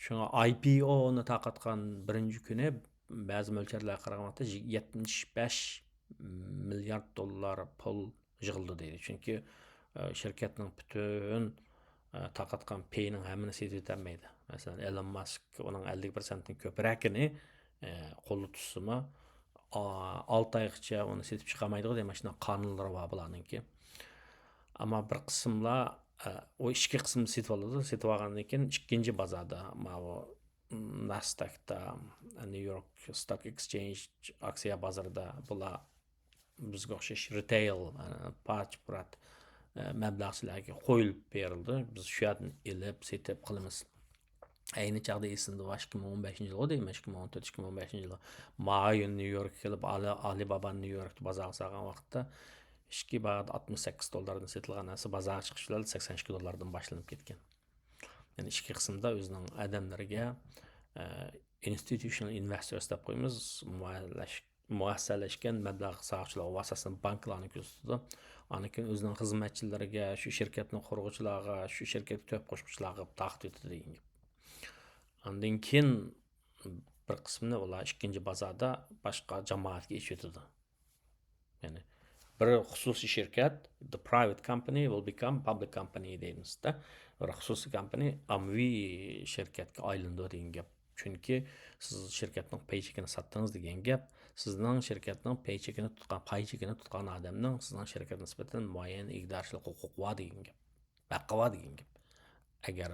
شۇڭا ئاي پى ئونى تارقاتقان بىرىنچى كۈنى بەزى مۆلچەرلەرگە قارىغان ۋاقىتتا يەتمىش بەش مىليارد دوللار پۇل يىغىلدى دەيدۇ. چۈنكى، ئە، شىركەتنىڭ پۈتۈن، ئە، تارقاتقان پېيىنىڭ ھەممىنى سېتىۋېتەلمەيدۇ. مەسىلەن، ئېلون ماسك ئۇنىڭ ئەللىك پىرسەنتتىن كۆپرەكىنى، ئە، قولدا تۇتسىمۇ، ئا-، ئالتە ئايغىچە ئۇنى سېتىپ چىقالمايدىغۇ دەيمەن، شۇنداق قانۇنلىرى بار بۇلارنىڭكى. ئەمما بىر قىسىملار، ئە، ئۇ ئىچكى قىسمىنى سېتىۋالىدۇ، سېتىۋالغاندىن كېيىن ئىككىنچى بازاردا، ماۋۇ، م، ناسداكتا، نيۇ يورك ستوك ئېكسچېنج ئاكسىيە بازىرىدا بۇلار بىزگە ئوخشاش رىتېيل، ئە، پارچە-پۇرات، ئە، مەبلەغچىلەرگە قويۇلۇپ بېرىلدى. بىز شۇ يەردىن ئېلىپ، سېتىپ قىلىمىز. ئەينى چاغدا ئېسىمدە بار، ئىككى مىڭ ئون بەشىنچى يىلغۇ دەيمەن، ئىككى مىڭ ئون تۆت، ئىككى مىڭ ئون بەشىنچى يىلى مايون نيۇ يوركقا كېلىپ، ئالى، ئالىبابا نيۇ يوركتا بازارغا سالغان ۋاقىتتا ئىككى بار ئاتمىش سەككىز دوللاردىن سېتىلغان نەرسە بازارغا چىقىش بىلەن سەكسەن ئىككى دوللاردىن باشلىنىپ كەتكەن. يەنى ئىچكى قىسىمدا ئۆزىنىڭ ئادەملىرىگە، ئە، ئىنستىتۇشنال ئىنۋېستورس دەپ قويىمىز، مۇئەللەش-، مۇئەسسەلەشكەن مەبلەغ سالغۇچىلار، ئاساسەن بانكىلارنى كۆرسىتىدۇ. ئاندىن كېيىن ئۆزىنىڭ خىزمەتچىلىرىگە، شۇ شىركەتنى قۇرغۇچىلارغا، شۇ شىركەتكە تۆھپە قوشقۇچىلارغا تارقىتىۋېتىدۇ دېگەن گەپ. ئاندىن كېيىن بىر قىسمىنى ئۇلار ئىككىنچى بازاردا باشقا جامائەتكە ئېچىۋېتىدۇ. يەنى بىر خۇسۇسىي شىركەت، the private company will become public company دەيمىز-دە. بىر خۇسۇسىي كومپانىيە ئاممىۋى شىركەتكە ئايلىنىدۇ دېگەن گەپ. چۈنكى سىز شىركەتنىڭ پەي چېكىنى ساتتىڭىز دېگەن گەپ، سىزنىڭ شىركەتنىڭ پەي چېكىنى تۇتقان، پاي چېكىنى تۇتقان ئادەمنىڭ سىزنىڭ شىركەتنىڭ نىسبەتەن مۇئەييەن ئىگىدارچىلىق ھوقۇقى بار دېگەن گەپ. ھەققى بار دېگەن گەپ. ئەگەر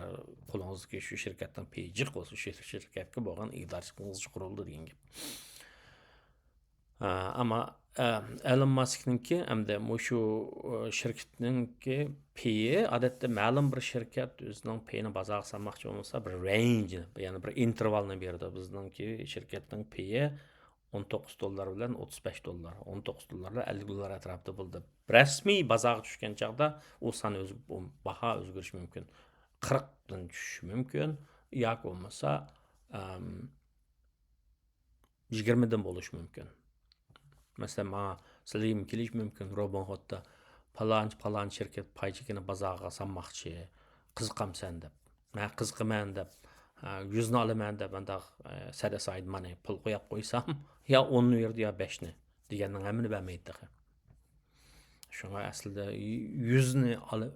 قولىڭىزدىكى شۇ شىركەتنىڭ پېيى جىق بولسا، شۇ شىركەتكە بولغان ئىگىدارچىلىقىڭىز جىق بولىدۇ دېگەن گەپ. ئە، ئەمما، ئە، ئېلون ماسكنىڭكى ئەمدى مۇشۇ، ئە، شىركەتنىڭكى پېيى، ئادەتتە مەلۇم بىر شىركەت ئۆزىنىڭ پېيىنى بازارغا سالماقچى بولمىسا، بىر رەينجنى، يەنى بىر ئىنتېرۋالنى بېرىدۇ. بىزنىڭكى شىركەتنىڭ پېيى ئون توققۇز دوللار بىلەن ئوتتۇز بەش دوللار، ئون توققۇز دوللار بىلەن ئەللىك دوللار ئەتراپىدا بولدى. رەسمىي بازارغا چۈشكەن چاغدا ئۇ سان ئۆز-، ئۇ باھا ئۆزگىرىشى مۇمكىن. قىرىقتىن چۈشۈشى مۇمكىن ياكى بولمىسا، ئەم، يىگىرمىدىن بولۇشى مۇمكىن. مەسىلەن، ماڭا سىلىگىمۇ كېلىشى مۇمكىن، روبىنھۇدتا پالانچى، پالانچى شىركەت پاي چېكىنى بازارغا سالماقچى، قىزىقامسەن دەپ. مەن قىزىقىمەن دەپ، ھە، يۈزنى ئالىمەن دەپ، ئانداق، ئە، سەت ئەسايىد مانى پۇل قويۇپ قويسام، يا ئوننى بېرىدۇ، يا بەشنى دېگەننىڭ ھەممىنى بەرمەيدۇ تېخى. شۇڭا ئەسلىدە يۈزنى ئال-،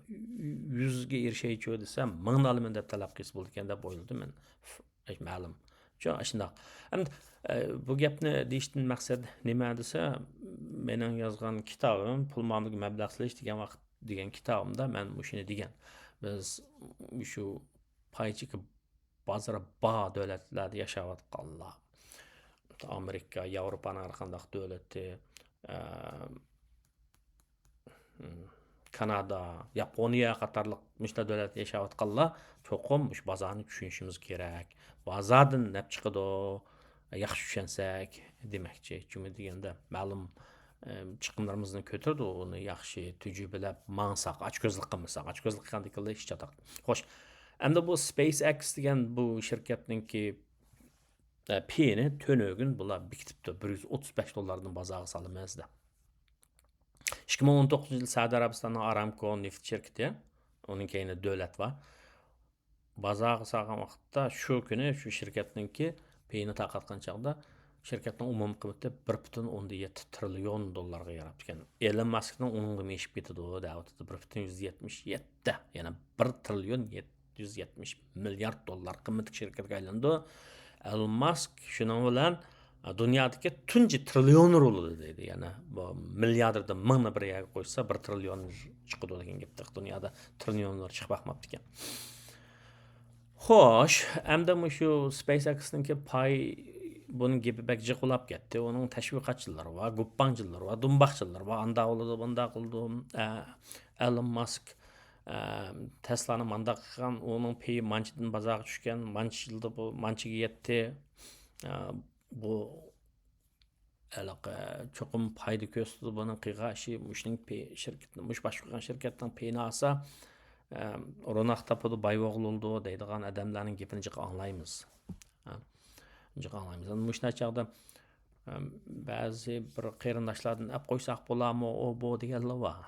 يۈزگە ئېرىشەيچۇ دېسەم، مىڭنى ئالىمەن دەپ تەلەپ قىلسا بولىدىكەن دەپ ئويلىدىم مەن. مەلۇم. شۇ، ئاشۇنداق. ئەمدى، ئە، بۇ گەپنى دېيىشتىن مەقسەت نېمە دېسە، مېنىڭ يازغان كىتابىم، پۇل مۇئامىلىگە مەبلەغ سېلىش دېگەن ۋاقىت، دېگەن كىتابىمدا مەن مۇشۇنى دېگەن. بىز شۇ پاي چېكى بازىرى بار دۆلەتلەردە ياشاۋاتقانلار، ئامېرىكا، ياۋروپانىڭ ھەر قانداق دۆلىتى، ئە، كانادا، ياپونىيە قاتارلىق مۇشۇنداق دۆلەتتە ياشاۋاتقانلار چوقۇم مۇشۇ بازارنى چۈشىنىشىمىز كېرەك. بازاردىن نەپ چىقىدۇ، ياخشى چۈشەنسەك دېمەكچى. چۈنكى دېگەندە مەلۇم، ئە، چىقىملىرىمىزنى كۆتۈرىدۇ، ئۇنى ياخشى تۈجۈبىلەپ ماڭساق، ئاچكۆزلۈك قىلمىساق، ئاچكۆزلۈك قىلغاندىكىنلا ئىش چاتاق. خوش، ئەمدى بۇ سپەيس ئېكس دېگەن بۇ شىركەتنىڭكى، ئە، پېيىنى تۈنۈگۈن بۇلار بېكىتىپتۇ، بىر يۈز ئوتتۇز بەش دوللاردىن بازارغا سالىمىز دەپ. ئىككى مىڭ ئون توققۇزىنچى يىل سەئۇدى ئەرەبىستاننىڭ ئارامكو نېفىت شىركىتى، ئۇنىڭ كەينىدە دۆلەت بار. بازارغا سالغان ۋاقىتتا شۇ كۈنى شۇ شىركەتنىڭكى پېيىنى تارقاتقان چاغدا شىركەتنىڭ ئومۇمىي قىممىتى بىر پۈتۈن ئوندىن يەتتە تىرىليون دوللارغا ياراپتىكەن. ئېلون ماسكنىڭ ئۇنىڭدىن ئېشىپ كېتىدۇ دەۋاتىدۇ. بىر پۈتۈن يۈز يەتمىش يەتتە، يەنى بىر تىرىليون يەتتە يۈز يەتمىش مىليارد دوللار قىممىتىدىكى شىركەتكە ئايلىنىدۇ. ئېلون ماسك شۇنىڭ بىلەن، ئە، دۇنيادىكى تۇنجى تىرىليونېر بولىدۇ دەيدۇ. يەنى بۇ مىلياردېردا مىڭنى بىر يەرگە قوشسا، بىر تىرىليون چىقىدۇ دېگەن گەپتەك. دۇنيادا تىرىليونېر چىقىپ باقماپتىكەن. خوش، ئەمدى مۇشۇ سپەيس ئېكسنىڭكى پاي، بۇنىڭ گېپى بەك جىق بولاپ كەتتى. ئۇنىڭ تەشۋىقاتچىلىرى بار، گۇپپاڭچىلىرى بار، دۇمباقچىلىرى بار. ئاندا بولىدۇ، بۇندا قىلىدۇ. ئە، ئېلون ماسك، ئە، تەسلانى مانداق قىلغان، ئۇنىڭ پېيى مانچىدىن بازارغا چۈشكەن، مانچە يىلدا بۇ مانچىگە يەتتى. ئە، بۇ ھېلىقى چوقۇم پايدا كۆرسىتىدۇ بۇنىڭ قىلغان ئىشى، مۇشۇنىڭ پېيى، شىركەتنىڭ، مۇشۇ باشقۇرغان شىركەتنىڭ پېيىنى ئالسا، ئە، روناق تاپىدۇ، باي ئوغۇل بولىدۇ دەيدىغان ئادەملەرنىڭ گېپىنى جىق ئاڭلايمىز. ھە، جىق ئاڭلايمىز. ئەمدى مۇشۇنداق چاغدا، ئە، بەزى بىر قېرىنداشلاردىن ئەپ قويساق بولارمۇ، ئۇ، بۇ دېگەنلەر بار.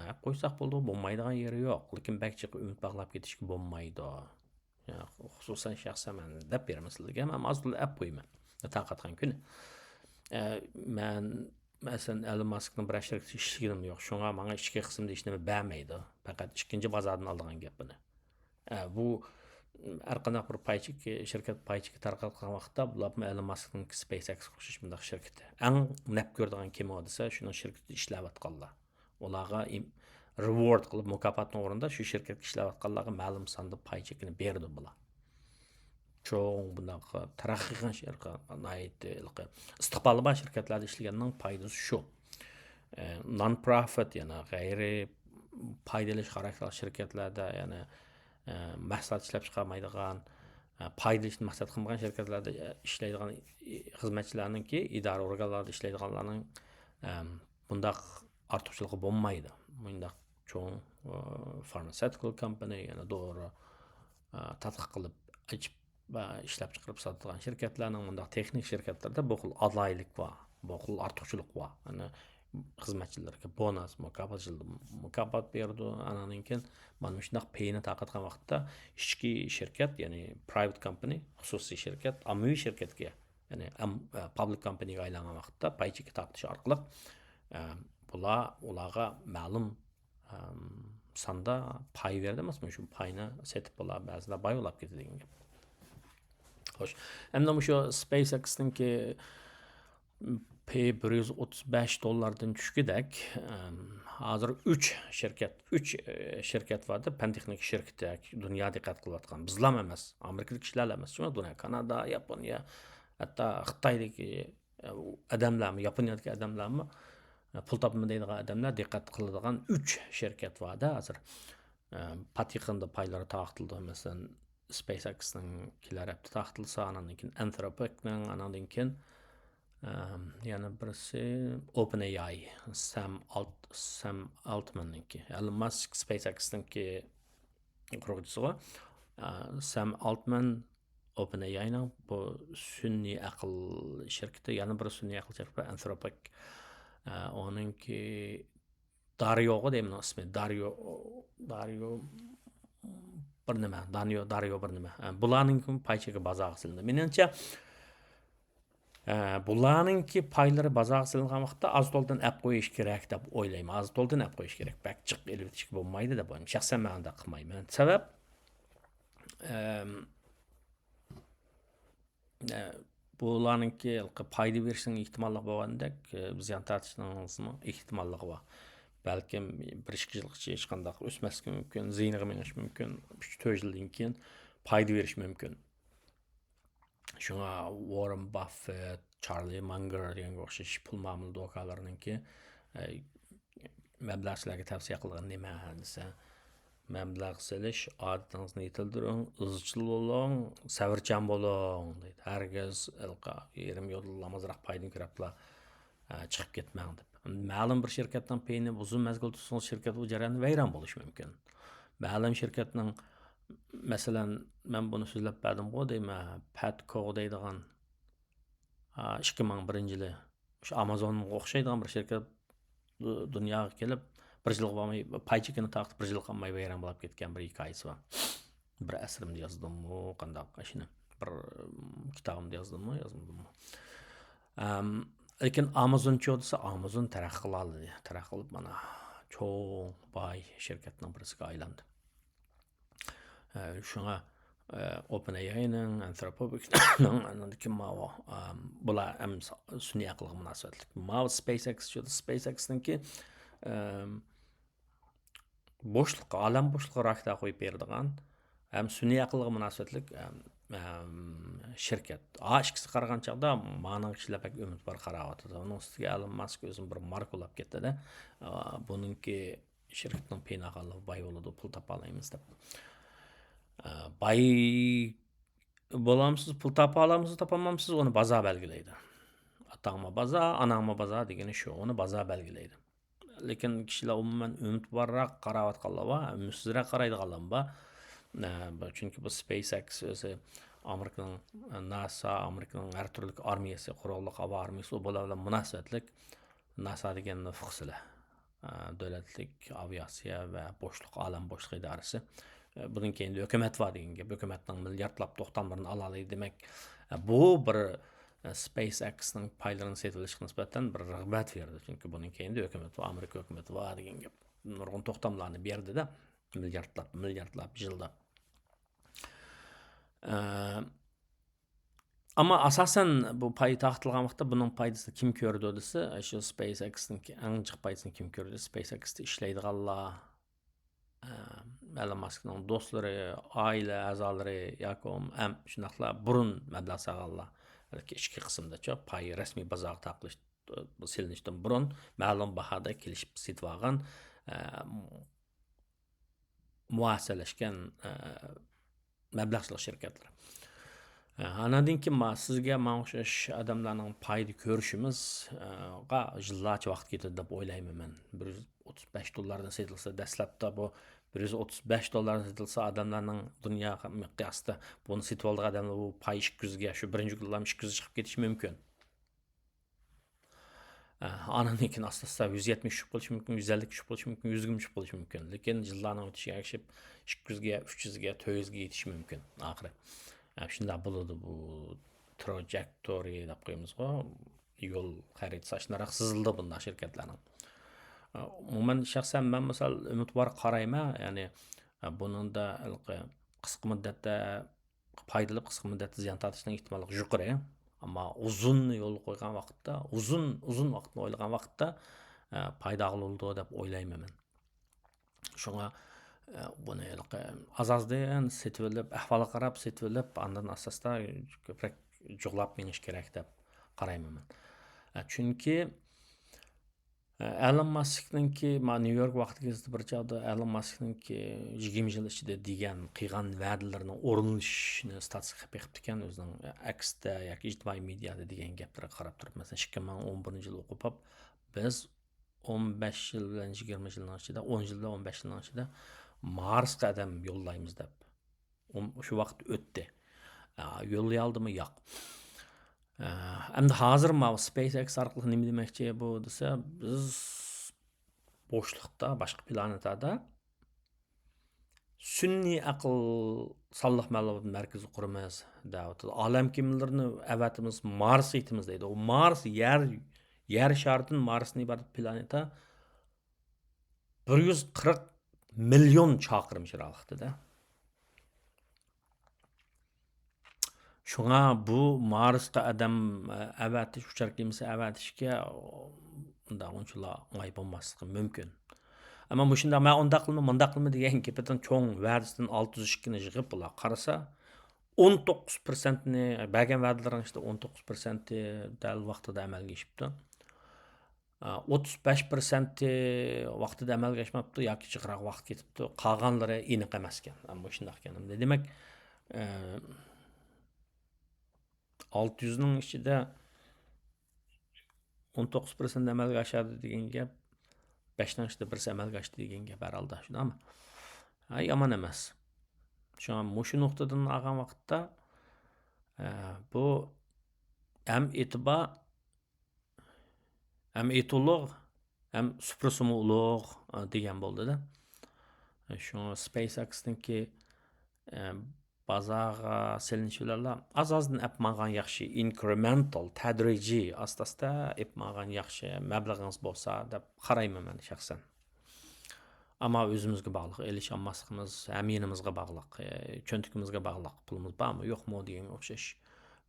ئەپ قويساق بولىدۇ، بولمايدىغان يېرى يوق. لېكىن بەك جىق ئۈمىد باغلاپ كېتىشكە بولمايدۇ. يا، خۇسۇسەن شەخسەن مەن دەپ بېرىمەن سىلەرگە، مەن ئاز تولا ئەپ قويىمەن. تارقاتقان كۈنى. ئە، مەن، مەسىلەن، ئېلون ماسكنىڭ بىرەر شىركىتىدە ئىشلىگىنىم يوق. شۇڭا ماڭا ئىچكى قىسىمدا ھېچنېمە بەرمەيدۇ. پەقەت ئىككىنچى بازاردىن ئالىدىغان گەپ بۇنى. ئە، بۇ ھەر قانداق بىر پاي چېكى، شىركەت پاي چېكى تارقاتقان ۋاقىتتا، بۇلارمۇ ئېلون ماسكنىڭ سپەيس ئېكسكە ئوخشاش مۇنداق شىركىتى. ئەڭ نەپ كۆرىدىغان كىم ئۇ دېسە، شۇنىڭ شىركىتىدە ئىشلەۋاتقانلار. ئۇلارغا ئىم-، رېۋارد قىلىپ، مۇكاپاتنىڭ ئورنىدا شۇ شىركەتكە ئىشلەۋاتقانلارغا مەلۇم ساندا پاي چېكىنى بېرىدۇ بۇلار. چوڭ بۇنداق تەرەققىي قىلغان شىركەت، ناھايىتى ھېلىقى ئىستىقبالى بار شىركەتلەردە ئىشلىگەننىڭ پايدىسى شۇ. ئە، نان پروفىت، يەنى غەيرىي پايدا ئېلىش خاراكتېرلىك شىركەتلەردە، يەنى، ئە، مەھسۇلات ئىشلەپ چىقارمايدىغان، ئە، پايدا ئېلىشنى مەقسەت قىلمىغان شىركەتلەردە، ئە، ئىشلەيدىغان، ئى، خىزمەتچىلەرنىڭكى، ئىدارە ئورگانلاردا ئىشلەيدىغانلارنىڭ، ئەم، بۇنداق ئارتۇقچىلىقى بولمايدۇ. مۇنداق چوڭ، ئە، فارماسېۋتىكال كومپانىيە، يەنى دورا، ئە، تەتقىق قىلىپ ئېچىپ، ئە، ئىشلەپچىقىرىپ ساتىدىغان شىركەتلەرنىڭ، مۇنداق تېخنىك شىركەتلەردە بۇ خىل ئالاھىدىلىك بار، بۇ خىل ئارتۇقچىلىق بار. يەنى خىزمەتچىلىرىگە بونۇس، مۇكاپات، يىلدا مۇكاپات بېرىدۇ. ئانىڭدىن كېيىن مانا مۇشۇنداق پېيىنى تارقاتقان ۋاقىتتا ئىچكى شىركەت، يەنى پرايۋېت كومپانى، خۇسۇسىي شىركەت، ئاممىۋى شىركەتكە، يەنى ئەم-، ئە، پابلىك كومپانىگە ئايلانغان ۋاقىتتا پاي چېكى تارقىتىش ئارقىلىق، ئە، بۇلار، ئۇلارغا مەلۇم، ئەم، ساندا پاي بېرىدۇ ئەمەسمۇ؟ شۇ پاينى سېتىپ بۇلار بەزىلەر باي بولاپ كېتىدۇ دېگەن گەپ. خوش. ئەمدى مۇشۇ SpaceX نىڭكى پېيى بىر يۈز ئوتتۇز بەش دوللاردىن چۈشكۈدەك، ئەم، ھازىر ئۈچ شىركەت، ئۈچ، ئە، شىركەت بار-دە، پەن تېخنىكا شىركىتى، دۇنيا دىققەت قىلىۋاتقان. بىزلام ئەمەس، ئامېرىكىدىكى كىشىلەرلا ئەمەس، شۇڭا دۇنيا، كانادا، ياپونىيە، ھەتتا خىتايدىكى، ئە، ئادەملەرمۇ، ياپونىيەدىكى ئادەملەرمۇ، ئە، پۇل تاپىمەن دەيدىغان ئادەملەر دىققەت قىلىدىغان ئۈچ شىركەت بار-دە ھازىر. ئە، پات يېقىندا پايلىرى تارقىتىلدى. مەسىلەن، SpaceX نىڭ كېلەر ھەپتە تارقىتىلسا، ئاناندىن كېيىن Anthropic نىڭ، ئاناندىن كېيىن، ئەم، يەنە بىرسى OpenAI، سەم ئالت-، سەم ئالتماننىڭكى. ئېلون ماسك SpaceX نىڭكى قۇرغۇچىسىغۇ. ئە، سەم ئالتمان OpenAI نىڭ بۇ سۈنئىي ئەقىل شىركىتى، يەنە بىر سۈنئىي ئەقىل شىركىتى Anthropic. ئە، ئۇنىڭكى داريوغا دەيمەن ئۇنىڭ ئىسمى. داريو، داريو بىر نېمە، دانيو، داريو بىر نېمە. ئە، بۇلارنىڭ پاي چېكى بازارغا سېلىندى. مېنىڭچە، ئە، بۇلارنىڭكى پايلىرى بازارغا سېلىنغان ۋاقىتتا ئاز تولدىن ئەپ قويۇش كېرەك دەپ ئويلايمەن. ئاز تولدىن ئەپ قويۇش كېرەك. بەك جىق ئېلىۋېتىشكە بولمايدۇ دەپ ئويلايمەن. شەخسەن مەن ئۇنداق قىلمايمەن. سەۋەب، ئەم، ئە، بۇلارنىڭكى ھېلىقى پايدا بېرىشنىڭ ئېھتىماللىقى بولغاندەك، ئە، زىيان تارتىشنىڭ ئېھتىماللىقى بار. بەلكىم بىر ئىككى يىلغىچە ھېچقانداق ئۆسمەسلىكى مۇمكىن، زىيىنىغا مېڭىشى مۇمكىن، ئۈچ تۆت يىلدىن كېيىن پايدا بېرىشى مۇمكىن. شۇڭا ۋاررېن باففېت، چارلى مانگېر دېگەنگە ئوخشاش پۇل مۇئامىلە دوكانلىرىنىڭكى، ئە، مەبلەغچىلەرگە تەۋسىيە قىلغىنى نېمە دېسە، مەبلەغ سېلىش ئادىتىڭىزنى يېتىلدۈرۈڭ، ئىزچىل بولۇڭ، سەۋرچان بولۇڭ دەيدۇ. ھەرگىز ھېلىقى يېرىم يولدىلا ئازراق پايدىنى كۆرۈپلا، ئە، چىقىپ كەتمەڭ دەپ. مەلۇم بىر شىركەتنىڭ پېيىنى ئۇزۇن مەزگىل تۇتسىڭىز، شىركەت ئۇ جەرياندا ۋەيران بولۇشى مۇمكىن. مەلۇم شىركەتنىڭ، مەسىلەن، مەن بۇنى سۆزلەپ بەردىمغۇ دەيمەن، پەت كوغ دەيدىغان، ئا، ئىككى مىڭ بىرىنچى يىلى شۇ ئامازونغا ئوخشايدىغان بىر شىركەت دۇ-، دۇنياغا كېلىپ، بىر يىلغا بارماي، پاي چېكىنى تارقىتىپ، بىر يىلغا قالماي ۋەيران بولۇپ كەتكەن بىر ھېكايىسى بار. بىر ئەسىرىمدە يازدىممۇ، قانداق ئاشۇنى، بىر، ئىم، كىتابىمدا يازدىممۇ، يازمىدىممۇ؟ ئەم، لېكىن ئامازونچۇ دېسە، ئامازون تەرەققىي قىلالىدى. تەرەققىي قىلىپ، مانا، چوڭ باي شىركەتنىڭ بىرسىگە ئايلاندى. ئە، شۇڭا، ئە، OpenAI نىڭ، Anthropic نىڭ، ئاندىن كېيىن ماۋۇ، ئەم، بۇلار ھەم سۈنئىي ئەقىلگە مۇناسىۋەتلىك. ماۋۇ SpaceX، شۇ SpaceX نىڭكى، ئەم، بوشلۇققا، ئالەم بوشلۇقىغا راكېتا قويۇپ بېرىدىغان ھەم سۈنئىي ئەقىلگە مۇناسىۋەتلىك، ئەم، ئەم، شىركەت. ئا، ئىككىسىگە قارىغان چاغدا مانىڭ كىشىلەر بەك ئۈمىدۋار قاراۋاتىدۇ. ئۇنىڭ ئۈستىگە ئېلون ماسك ئۆزىنى بىر ماركا ئۇلاپ كەتتى-دە. ئا، بۇنىڭكى شىركەتنىڭ پېيىنى ئالغانلار باي بولىدۇ، پۇل تاپالايمىز دەپ. ئا، باي بولامسىز، پۇل تاپالامسىز، تاپالمامسىز، ئۇنى بازار بەلگىلەيدۇ. ئاتاڭمۇ بازار، ئاناڭمۇ بازار دېگىنى شۇ، ئۇنى بازار بەلگىلەيدۇ. لېكىن كىشىلەر ئومۇمەن ئۈمىدۋارراق قاراۋاتقانلار بار، ئۈمىدسىزرەك قارايدىغانلار بار. ئە، بۇ، چۈنكى بۇ SpaceX ئۆزى ئامېرىكىنىڭ، ئە، ناسا، ئامېرىكىنىڭ ھەر تۈرلۈك ئارمىيەسى، قوراللىق ھاۋا ئارمىيەسى، ئۇ بۇلار بىلەن مۇناسىۋەتلىك. ناسا دېگەن نۇفۇق سىلە، ئە، دۆلەتلىك ئاۋىئاتسىيە ۋە بوشلۇق، ئالەم بوشلۇق ئىدارىسى. ئە، بۇنىڭ كەينىدە ھۆكۈمەت بار دېگەن گەپ. ھۆكۈمەتنىڭ مىلياردلاپ توختاملىرىنى ئالالايدۇ. دېمەك، ئە، بۇ بىر، ئە، SpaceX نىڭ پايلىرىنى سېتىۋېلىشقا نىسبەتەن بىر رىغبەت بېرىدۇ. چۈنكى بۇنىڭ كەينىدە ھۆكۈمەت بار، ئامېرىكا ھۆكۈمىتى بار دېگەن گەپ. نۇرغۇن توختاملارنى بەردى-دە، مىلياردلاپ، مىلياردلاپ، يىللاپ. ئە، ئەمما ئاساسەن بۇ پاي تارقىتىلغان ۋاقىتتا بۇنىڭ پايدىسىنى كىم كۆرىدۇ دېسە، شۇ SpaceX نىڭكى ئەڭ جىق پايدىسىنى كىم كۆرىدۇ؟ SpaceX تە ئىشلەيدىغانلار، ئە، ئېلون ماسكنىڭ دوستلىرى، ئائىلە ئەزالىرى ياكى بولمىسا، ئەم، شۇنداقلا بۇرۇن مەبلەغ سالغانلار. بەلكى ئىچكى قىسىمدىچۇ، پاي رەسمىي بازارغا تارقىتىلىش، سېلىنىشتىن بۇرۇن مەلۇم باھادا كېلىشىپ سېتىۋالغان، ئە، مۇئەسسەلەشكەن، ئە، مەبلەغچىلىك شىركەتلىرى. ئە، ئاناندىن كېيىن ما-، سىزگە ماڭا ئوخشاش ئادەملەرنىڭ پايدا كۆرۈشىمىز، ئە، غا يىللارچە ۋاقىت كېتىدۇ دەپ ئويلايمەن مەن. بىر يۈز ئوتتۇز بەش دوللاردىن سېتىلسا، دەسلەپتە بۇ بىر يۈز ئوتتۇز بەش دوللاردىن سېتىلسا، ئادەملەرنىڭ دۇنيا مىقياسىدا بۇنى سېتىۋالىدىغان ئادەملەر بۇ پاي ئىككى يۈزگە، شۇ بىرىنچى كۈنلەرمۇ ئىككى يۈزگە چىقىپ كېتىشى مۇمكىن. ئە، ئانىڭدىن كېيىن ئاستا-ئاستا يۈز يەتمىش چۈشۈپ قېلىشى مۇمكىن، يۈز ئەللىككە چۈشۈپ قېلىشى مۇمكىن، يۈزگىمۇ چۈشۈپ قېلىشى مۇمكىن. لېكىن يىللارنىڭ ئۆتۈشىگە ئەگىشىپ، ئىككى يۈزگە، ئۈچ يۈزگە، تۆت يۈزگە يېتىشى مۇمكىن ئاخىرى. ئە، شۇنداق بولىدۇ بۇ تراجېكتورىي دەپ قويىمىزغۇ، يول خەرىتىسى ئاشۇنداق سىزىلىدۇ بۇنداق شىركەتلەرنىڭ. ئە، ئومۇمەن شەخسەن مەن مىسال ئۈمىدۋار قارايمەن، يەنى، ئە، بۇنىڭدا ھېلىقى قىسقا مۇددەتتە پايدىلىنىپ قىسقا مۇددەتتە زىيان تارتىشنىڭ ئېھتىماللىقى يۇقىرى. ئەمما ئۇزۇننى يولغا قويغان ۋاقىتتا، ئۇزۇن، ئۇزۇن ۋاقىتنى ئويلىغان ۋاقىتتا، ئە، پايدىغا بولىدۇ دەپ ئويلايمەن مەن. شۇڭا، ئە، بۇنى ھېلىقى ئاز-ئازدىن سېتىۋېلىپ، ئەھۋالغا قاراپ سېتىۋېلىپ، ئاندىن ئاستا-ئاستا كۆپرەك جۇغلاپ مېڭىش كېرەك دەپ قارايمەن مەن. ئە، چۈنكى، ئە، ئەلون ماسكنىڭكى، ما، نيۇ يورك ۋاقتى گېزىتى بىر چاغدا ئەلون ماسكنىڭكى يىگىرمە يىل ئىچىدە دېگەن، قىلغان ۋەدىلىرىنىڭ ئورۇنلىشىشىنى ستاتىستىكا قىلىپ بېقىپتىكەن، ئۆزىنىڭ ئەكسىدە ياكى ئىجتىمائىي مېدىيادا دېگەن گەپلىرىگە قاراپ تۇرۇپ. مەسىلەن، ئىككى مىڭ ئون بىرىنچى يىل ئوقۇپ، بىز ئون بەش يىل بىلەن يىگىرمە يىلنىڭ ئىچىدە، ئون يىل بىلەن ئون بەش يىلنىڭ ئىچىدە مارسقا ئادەم يوللايمىز دەپ. ئون-، شۇ ۋاقىت ئۆتتى. ئا، يوللىيالدىمۇ؟ ياق. ئا، ئەمدى ھازىر ماۋۇ سپېيس ئېكس ئارقىلىق نېمە دېمەكچى بۇ دېسە، بىز بوشلۇقتا، باشقا پلانېتادا سۈنئىي ئەقىل سانلىق مەلۇمات مەركىزى قۇرىمىز دەۋاتىدۇ. ئالەم كېمىلىرىنى ئەۋەتىمىز، مارسقا يېتىمىز دەيدۇ. ئۇ مارس يەر، يەر شارىدىن مارستىن ئىبارەت پلانېتا بىر يۈز قىرىق مىليون چاقىرىم يىراقلىقتا-دە. شۇڭا بۇ مارسقا ئادەم، ئە، ئەۋەتىش، ئۇچار كېمىسى ئەۋەتىشكە ئۇنداق ئۇنچىلا ئوڭاي بولماسلىقى مۇمكىن. ئەمما مۇشۇنداق، مەن ئۇنداق قىلىمەن، مۇنداق قىلىمەن دېگەن گېپىدىن چوڭ ۋەدىسىدىن ئالتە يۈز ئىككىنى يىغىپ، بۇلار قارىسا، ئون توققۇز پىرسەنتنى، بەرگەن ۋەدىلىرىنىڭ ئىچىدە ئون توققۇز پىرسەنتى دەل ۋاقتىدا ئەمەلگە ئېشىپتۇ. ئوتتۇز بەش پىرسەنتى ۋاقتىدا ئەمەلگە ئاشماپتۇ ياكى جىقراق ۋاقىت كېتىپتۇ. قالغانلىرى ئېنىق ئەمەسكەن. مۇشۇنداق ئىكەن. دېمەك، ئە، ئالتە يۈزنىڭ ئىچىدە ئون توققۇز پىرسەنت ئەمەلگە ئاشىدۇ دېگەن گەپ، بەشنىڭ ئىچىدە بىرسى ئەمەلگە ئاشتى دېگەن گەپ ھەر ھالدا، شۇنداقمۇ؟ ھە، يامان ئەمەس. شۇڭا مۇشۇ نۇقتىدىن ئالغان ۋاقىتتا، ئە، بۇ ھەم ئېتىبار، ھەم ئېتى ئۇلۇغ، ھەم سۇپرىسىمۇ ئۇلۇغ، ئە، دېگەن بولدى-دە. شۇڭا سپېيس ئېكسنىڭكى، ئە، بازارغا سېلىنىشى بىلەنلا ئاز-ئازدىن ئەپ ماڭغان ياخشى، ئىنكرېمېنتال، تەدرىجىي، ئاستا-ئاستا ئېپ ماڭغان ياخشى، مەبلىغىڭىز بولسا دەپ قارايمەن مەن شەخسەن. ئەمما ئۆزىمىزگە باغلىق، ئېلىش ئالماسلىقىمىز ھەم يېنىمىزغا باغلىق، ئە، چۆنتىكىمىزگە باغلىق. پۇلىمىز بارمۇ، يوقمۇ دېگەنگە ئوخشاش.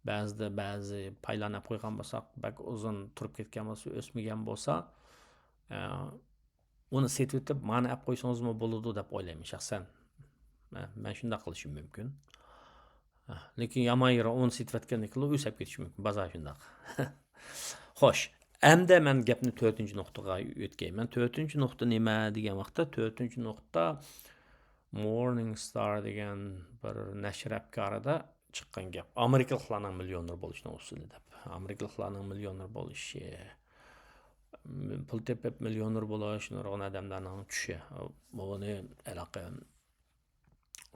بەزىدە بەزى پايلارنى ئەپ قويغان بولساق، بەك ئۇزۇن تۇرۇپ كەتكەن بولسا، ئۆسمىگەن بولسا، ئە، ئۇنى سېتىۋېتىپ، مانا ئەپ قويسىڭىزمۇ بولىدۇ دەپ ئويلايمەن شەخسەن. مەن، مەن شۇنداق قىلىشىم مۇمكىن. ھە، لېكىن يامان يېرى ئۇنى سېتىۋەتكەندىن كېيىن ئۇ ئۆسۈپ كېتىشى مۇمكىن. بازار شۇنداق. خوش، ئەمدى مەن گەپنى تۆتىنچى نۇقتىغا ئۆتكەي. مەن تۆتىنچى نۇقتا نېمە دېگەن ۋاقىتتا، تۆتىنچى نۇقتا مورنىڭ ستار دېگەن بىر نەشر ئەپكارىدا چىققان گەپ. ئامېرىكىلىقلارنىڭ مىليونېر بولۇشىنىڭ ئۇسۇلى دەپ. ئامېرىكىلىقلارنىڭ مىليونېر بولۇشى، پۇل تېپىپ مىليونېر بولۇش نۇرغۇن ئادەملەرنىڭ چۈشى. بۇنى ھېلىقى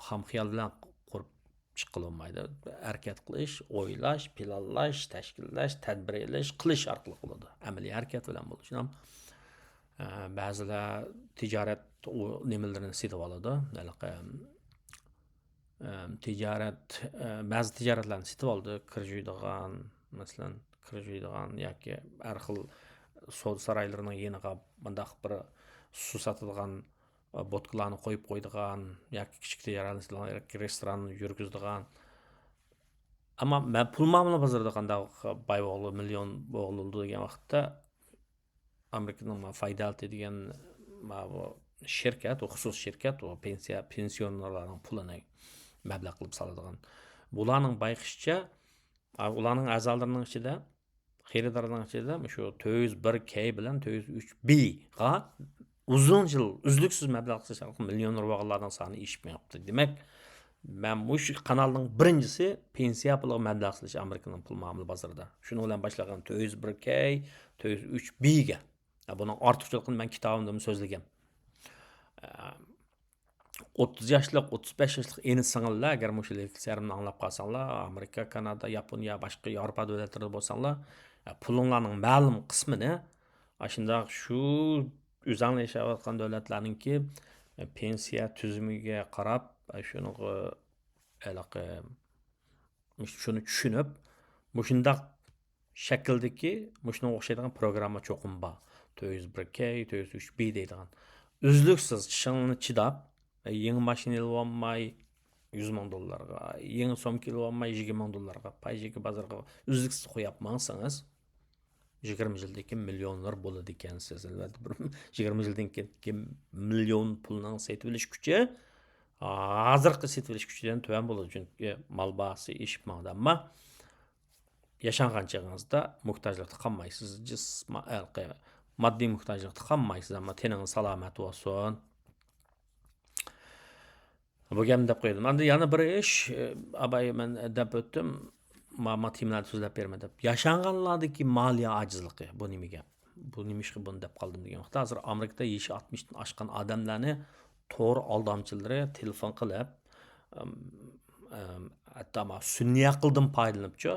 خام خىيال بىلەن قۇرۇپ چىققىلى بولمايدۇ. ھەرىكەت قىلىش، ئويلاش، پىلانلاش، تەشكىللەش، تەدبىر ئېلىش، قىلىش ئارقىلىق بولىدۇ. ئەمەلىي ھەرىكەت بىلەن بولىدۇ. شۇنداق، ئە، بەزىلەر تىجارەت ئۇ نېمىلىرىنى سېتىۋالىدۇ. ھېلىقى، ئە، تىجارەت، ئە، بەزى تىجارەتلەرنى سېتىۋالىدۇ. كىر يۇيىدىغان، مەسىلەن، كىر يۇيىدىغان ياكى ھەر خىل سودا سارايلىرىنىڭ يېنىغا مۇنداق بىر سۇ ساتىدىغان بوتكىلارنى قويۇپ قويىدىغان ياكى كىچىك تىجارەتنى، ياكى رېستوران يۈرگۈزىدىغان. ئەمما مەن پۇل مۇئامىلە بازىرىدا قانداق باي بولغىلى، مىليون بولغىلى دېگەن ۋاقىتتا، ئامېرىكىنىڭ ما فايدالتى دېگەن ما بۇ شىركەت، ئۇ خۇسۇسىي شىركەت، ئۇ پېنسىيە، پېنسىيونېرلارنىڭ پۇلىنى مەبلەغ قىلىپ سالىدىغان. بۇلارنىڭ بايقىشىچە، ئا، ئۇلارنىڭ ئەزالىرىنىڭ ئىچىدە، خېرىدارلارنىڭ ئىچىدە مۇشۇ تۆت يۈز بىر كەي بىلەن تۆت يۈز ئۈچ بىغا ئۇزۇن يىل ئۈزلۈكسىز مەبلەغ سېلىش ئارقىلىق مىليونېر بولغانلارنىڭ سانى ئېشىپ مېڭىپتۇ. دېمەك، مەن مۇشۇ قانالنىڭ بىرىنچىسى پېنسىيە پۇلىغا مەبلەغ سېلىش ئامېرىكىنىڭ پۇل مۇئامىلە بازىرىدا. شۇنىڭ بىلەن باشلىغان تۆت يۈز بىر كەي، تۆت يۈز ئۈچ بىغا. بۇنىڭ ئارتۇقچىلىقىنى مەن كىتابىمدىمۇ سۆزلىگەن. ئوتتۇز ياشلىق، ئوتتۇز بەش ياشلىق ئىنى سىڭىللار، ئەگەر مۇشۇ لېكسىيەمنى ئاڭلاپ قالساڭلار، ئامېرىكا، كانادا، ياپونىيە، باشقا ياۋروپا دۆلەتلىرىدە بولساڭلار، پۇلۇڭلارنىڭ مەلۇم قىسمىنى ئاشۇنداق شۇ ئۆزەڭلار ياشاۋاتقان دۆلەتلەرنىڭكى پېنسىيە تۈزۈمىگە قاراپ، شۇنىڭغا ھېلىقى شۇنى چۈشىنىپ، مۇشۇنداق شەكىلدىكى، مۇشۇنىڭغا ئوخشايدىغان پروگرامما چوقۇم بار. تۆت يۈز بىر كەي، تۆت يۈز ئۈچ بى دەيدىغان. ئۈزلۈكسىز چىشىڭنى چىداپ، يېڭى ماشىنا ئېلىۋالماي، يۈز مىڭ دوللارغا، يېڭى سومكا ئېلىۋالماي يىگىرمە مىڭ دوللارغا، پايژىكى بازىرىغا ئۈزلۈكسىز قويۇپ ماڭسىڭىز، يىگىرمە يىلدىن كېيىن مىليونېر بولىدىكەنسىز. ئەلۋەتتە، بىر يىگىرمە يىلدىن كېيىن مىليون پۇلنىڭ سېتىۋېلىش كۈچى ھازىرقى سېتىۋېلىش كۈچىدىن تۆۋەن بولىدۇ، چۈنكى مال باھاسى ئېشىپ ماڭىدۇ. ئەمما ياشانغان چېغىڭىزدا موھتاجلىقتا قالمايسىز، جىسما-، ھېلىقى ماددىي موھتاجلىقتا قالمايسىز، ئەمما تېنىڭىز سالامەت بولسۇن. بۇ گەپنى دەپ قويدۇم. ئاندىن يەنە بىر ئىش، ئاباي، مەن دەپ ئۆتتۈم، ما، ما تېمىلارنى سۆزلەپ بېرىمەن دەپ. ياشانغانلاردىكى مالىيە ئاجىزلىقى، بۇ نېمە گەپ؟ بۇ نېمە ئىشقا بۇنى دەپ قالدىم دېگەن ۋاقىتتا، ھازىر ئامېرىكىدا يېشى ئاتمىشتىن ئاشقان ئادەملەرنى تور ئالدامچىلىرى تېلېفون قىلىپ، ئەم، ئەم، ھەتتا ما سۈنئىي ئەقىلدىن پايدىلىنىپچۇ،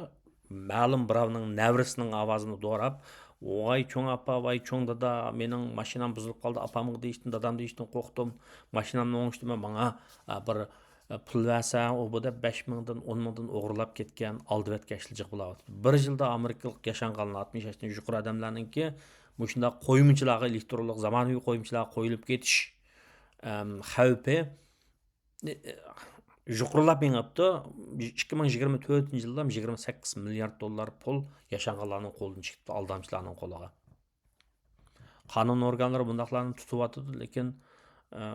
مەلۇم بىراۋنىڭ نەۋرىسىنىڭ ئاۋازىنى دوراپ، ۋاي چوڭ ئاپا، ۋاي چوڭ دادا، مېنىڭ ماشىنام بۇزۇلۇپ قالدى، ئاپامغا دېيىشتىن، دادام دېيىشتىن قورقتۇم، ماشىنامنى ئوڭشىتىمەن، ماڭا، ئا، بىر، ئا، پۇل بەرسەڭ، ئۇ بۇ دەپ بەش مىڭدىن، ئون مىڭدىن ئوغرىلاپ كەتكەن، ئالدىۋەتكەن ئىشلار جىق بولاۋاتىدۇ. بىر يىلدا ئامېرىكىلىق ياشانغانلار، ئاتمىش ياشتىن يۇقىرى ئادەملەرنىڭكى مۇشۇنداق قويمىچىلارغا، ئېلېكترونلۇق زامانىۋى قويمىچىلارغا قويۇلۇپ كېتىش، ئەم، خەۋپى يۇقىرىلاپ مېڭىپتۇ. ئىككى مىڭ يىگىرمە تۆتىنچى يىلدا يىگىرمە سەككىز مىليارد دوللار پۇل ياشانغانلارنىڭ قولىدىن چىقىپتۇ، ئالدامچىلارنىڭ قولىغا. قانۇن ئورگانلىرى بۇنداقلارنى تۇتۇۋاتىدۇ، لېكىن، ئە،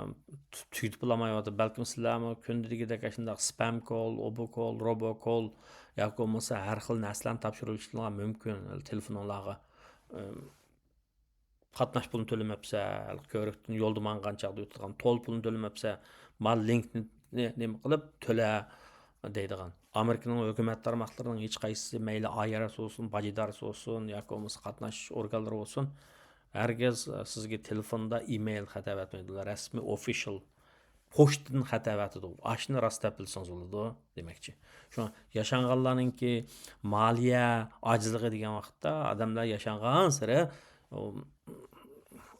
تۇ-، تۈگىتىپ بولالمايۋاتىدۇ. بەلكىم سىلەرمۇ كۈندىلىكىدەك ئاشۇنداق سپام كول، ئوبو كول، روبو كول ياكى بولمىسا ھەر خىل نەرسىلەرنى تاپشۇرۇۋېلىشىڭلار مۇمكىن، تېلېفونۇڭلارغا. ئە، قاتناش پۇلىنى تۆلىمەپسە، كۆۋرۈكتىن يولدا ماڭغان چاغدا ئۆتىدىغان تول پۇلىنى تۆلىمەپسە، ما لىنكنى نېمە قىلىپ تۆلە دەيدىغان. ئامېرىكىنىڭ ھۆكۈمەت تارماقلىرىنىڭ ھېچقايسىسى، مەيلى ئاي ئىدارىسى بولسۇن، باج ئىدارىسى بولسۇن ياكى بولمىسا قاتناش ئورگانلىرى بولسۇن، ھەرگىز سىزگە تېلېفوندا ئىمېيل خەت ئەۋەتمەيدۇ. رەسمىي، ئوفىشال پوچتىدىن خەت ئەۋەتىدۇ. ئاشۇنى راست دەپ بىلسىڭىز بولىدۇ دېمەكچى. شۇڭا ياشانغانلارنىڭكى مالىيە ئاجىزلىقى دېگەن ۋاقىتتا ئادەملەر ياشانغانسېرى، ئۇ،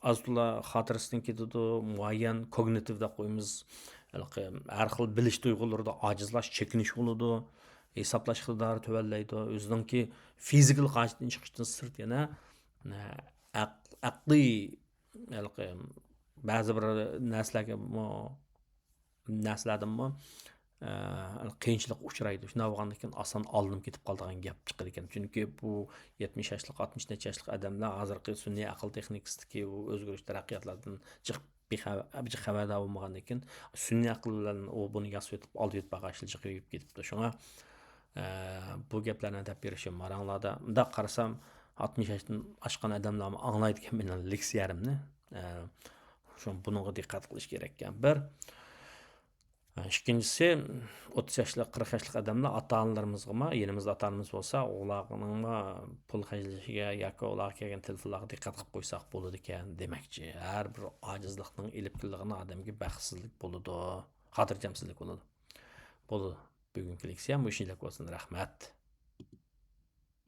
ئاز تولا خاتىرىسىدىن كېتىدۇ، مۇئەييەن كوگنىتىۋ دەپ قويىمىز. ھېلىقى ھەر خىل بىلىش تۇيغۇلىرىدا ئاجىزلاش، چېكىنىش بولىدۇ. ھېسابلاش ئىقتىدارى تۆۋەنلەيدۇ. ئۆزىنىڭكى فىزىكىلىق ھاجىتىدىن چىقىشتىن سىرت يەنە، ئە، ئەق-، ئەقلىي ھېلىقى بەزى بىر نەرسىلەرگىمۇ، نەرسىلەردىنمۇ، ئە، قىيىنچىلىققا ئۇچرايدۇ. شۇنداق بولغاندىن كېيىن ئاسان ئالدىنىپ كېتىپ قالىدىغان گەپ چىقىدىكەن. چۈنكى بۇ يەتمىش ياشلىق، ئاتمىش نەچچە ياشلىق ئادەملەر ھازىرقى سۈنئىي ئەقىل تېخنىكىسىدىكى بۇ ئۆزگىرىش، تەرەققىياتلاردىن جىق بىخەۋ-، جىق خەۋەردار بولمىغاندىن كېيىن سۈنئىي ئەقىل بىلەن ئۇ بۇنى ياسىۋېتىپ، ئالدىۋېتىپ بارغان ئىشلار جىق كۆپىيىپ كېتىپتۇ. شۇڭا، ئە، بۇ گەپلەرنى دەپ بېرىشىم ماراڭلاردا. مۇنداق قارىسام، ئاتمىش ياشتىن ئاشقان ئادەملەرمۇ ئاڭلايدىكەن مېنىڭ لېكسىيەمنى. ئە، شۇ بۇنىڭغا دىققەت قىلىش كېرەككەن. بىر. ئىككىنچىسى، ئوتتۇز ياشلىق، قىرىق ياشلىق ئادەملەر ئاتا-ئانىلىرىمىزغىمۇ، يېنىمىزدا ئاتا-ئانىمىز بولسا، ئۇلارنىڭمۇ پۇل خەجلىشىگە ياكى ئۇلارغا كەلگەن تېلېفونلارغا دىققەت قىلىپ قويساق بولىدىكەن دېمەكچى. ھەر بىر ئاجىزلىقنىڭ ئېلىپ كېلىدىغىنى ئادەمگە بەختسىزلىك بولىدۇ، خاتىرجەمسىزلىك بولىدۇ. بولىدۇ. بۈگۈنكى لېكسىيەم مۇشۇنچىلىك بولسۇن. رەھمەت.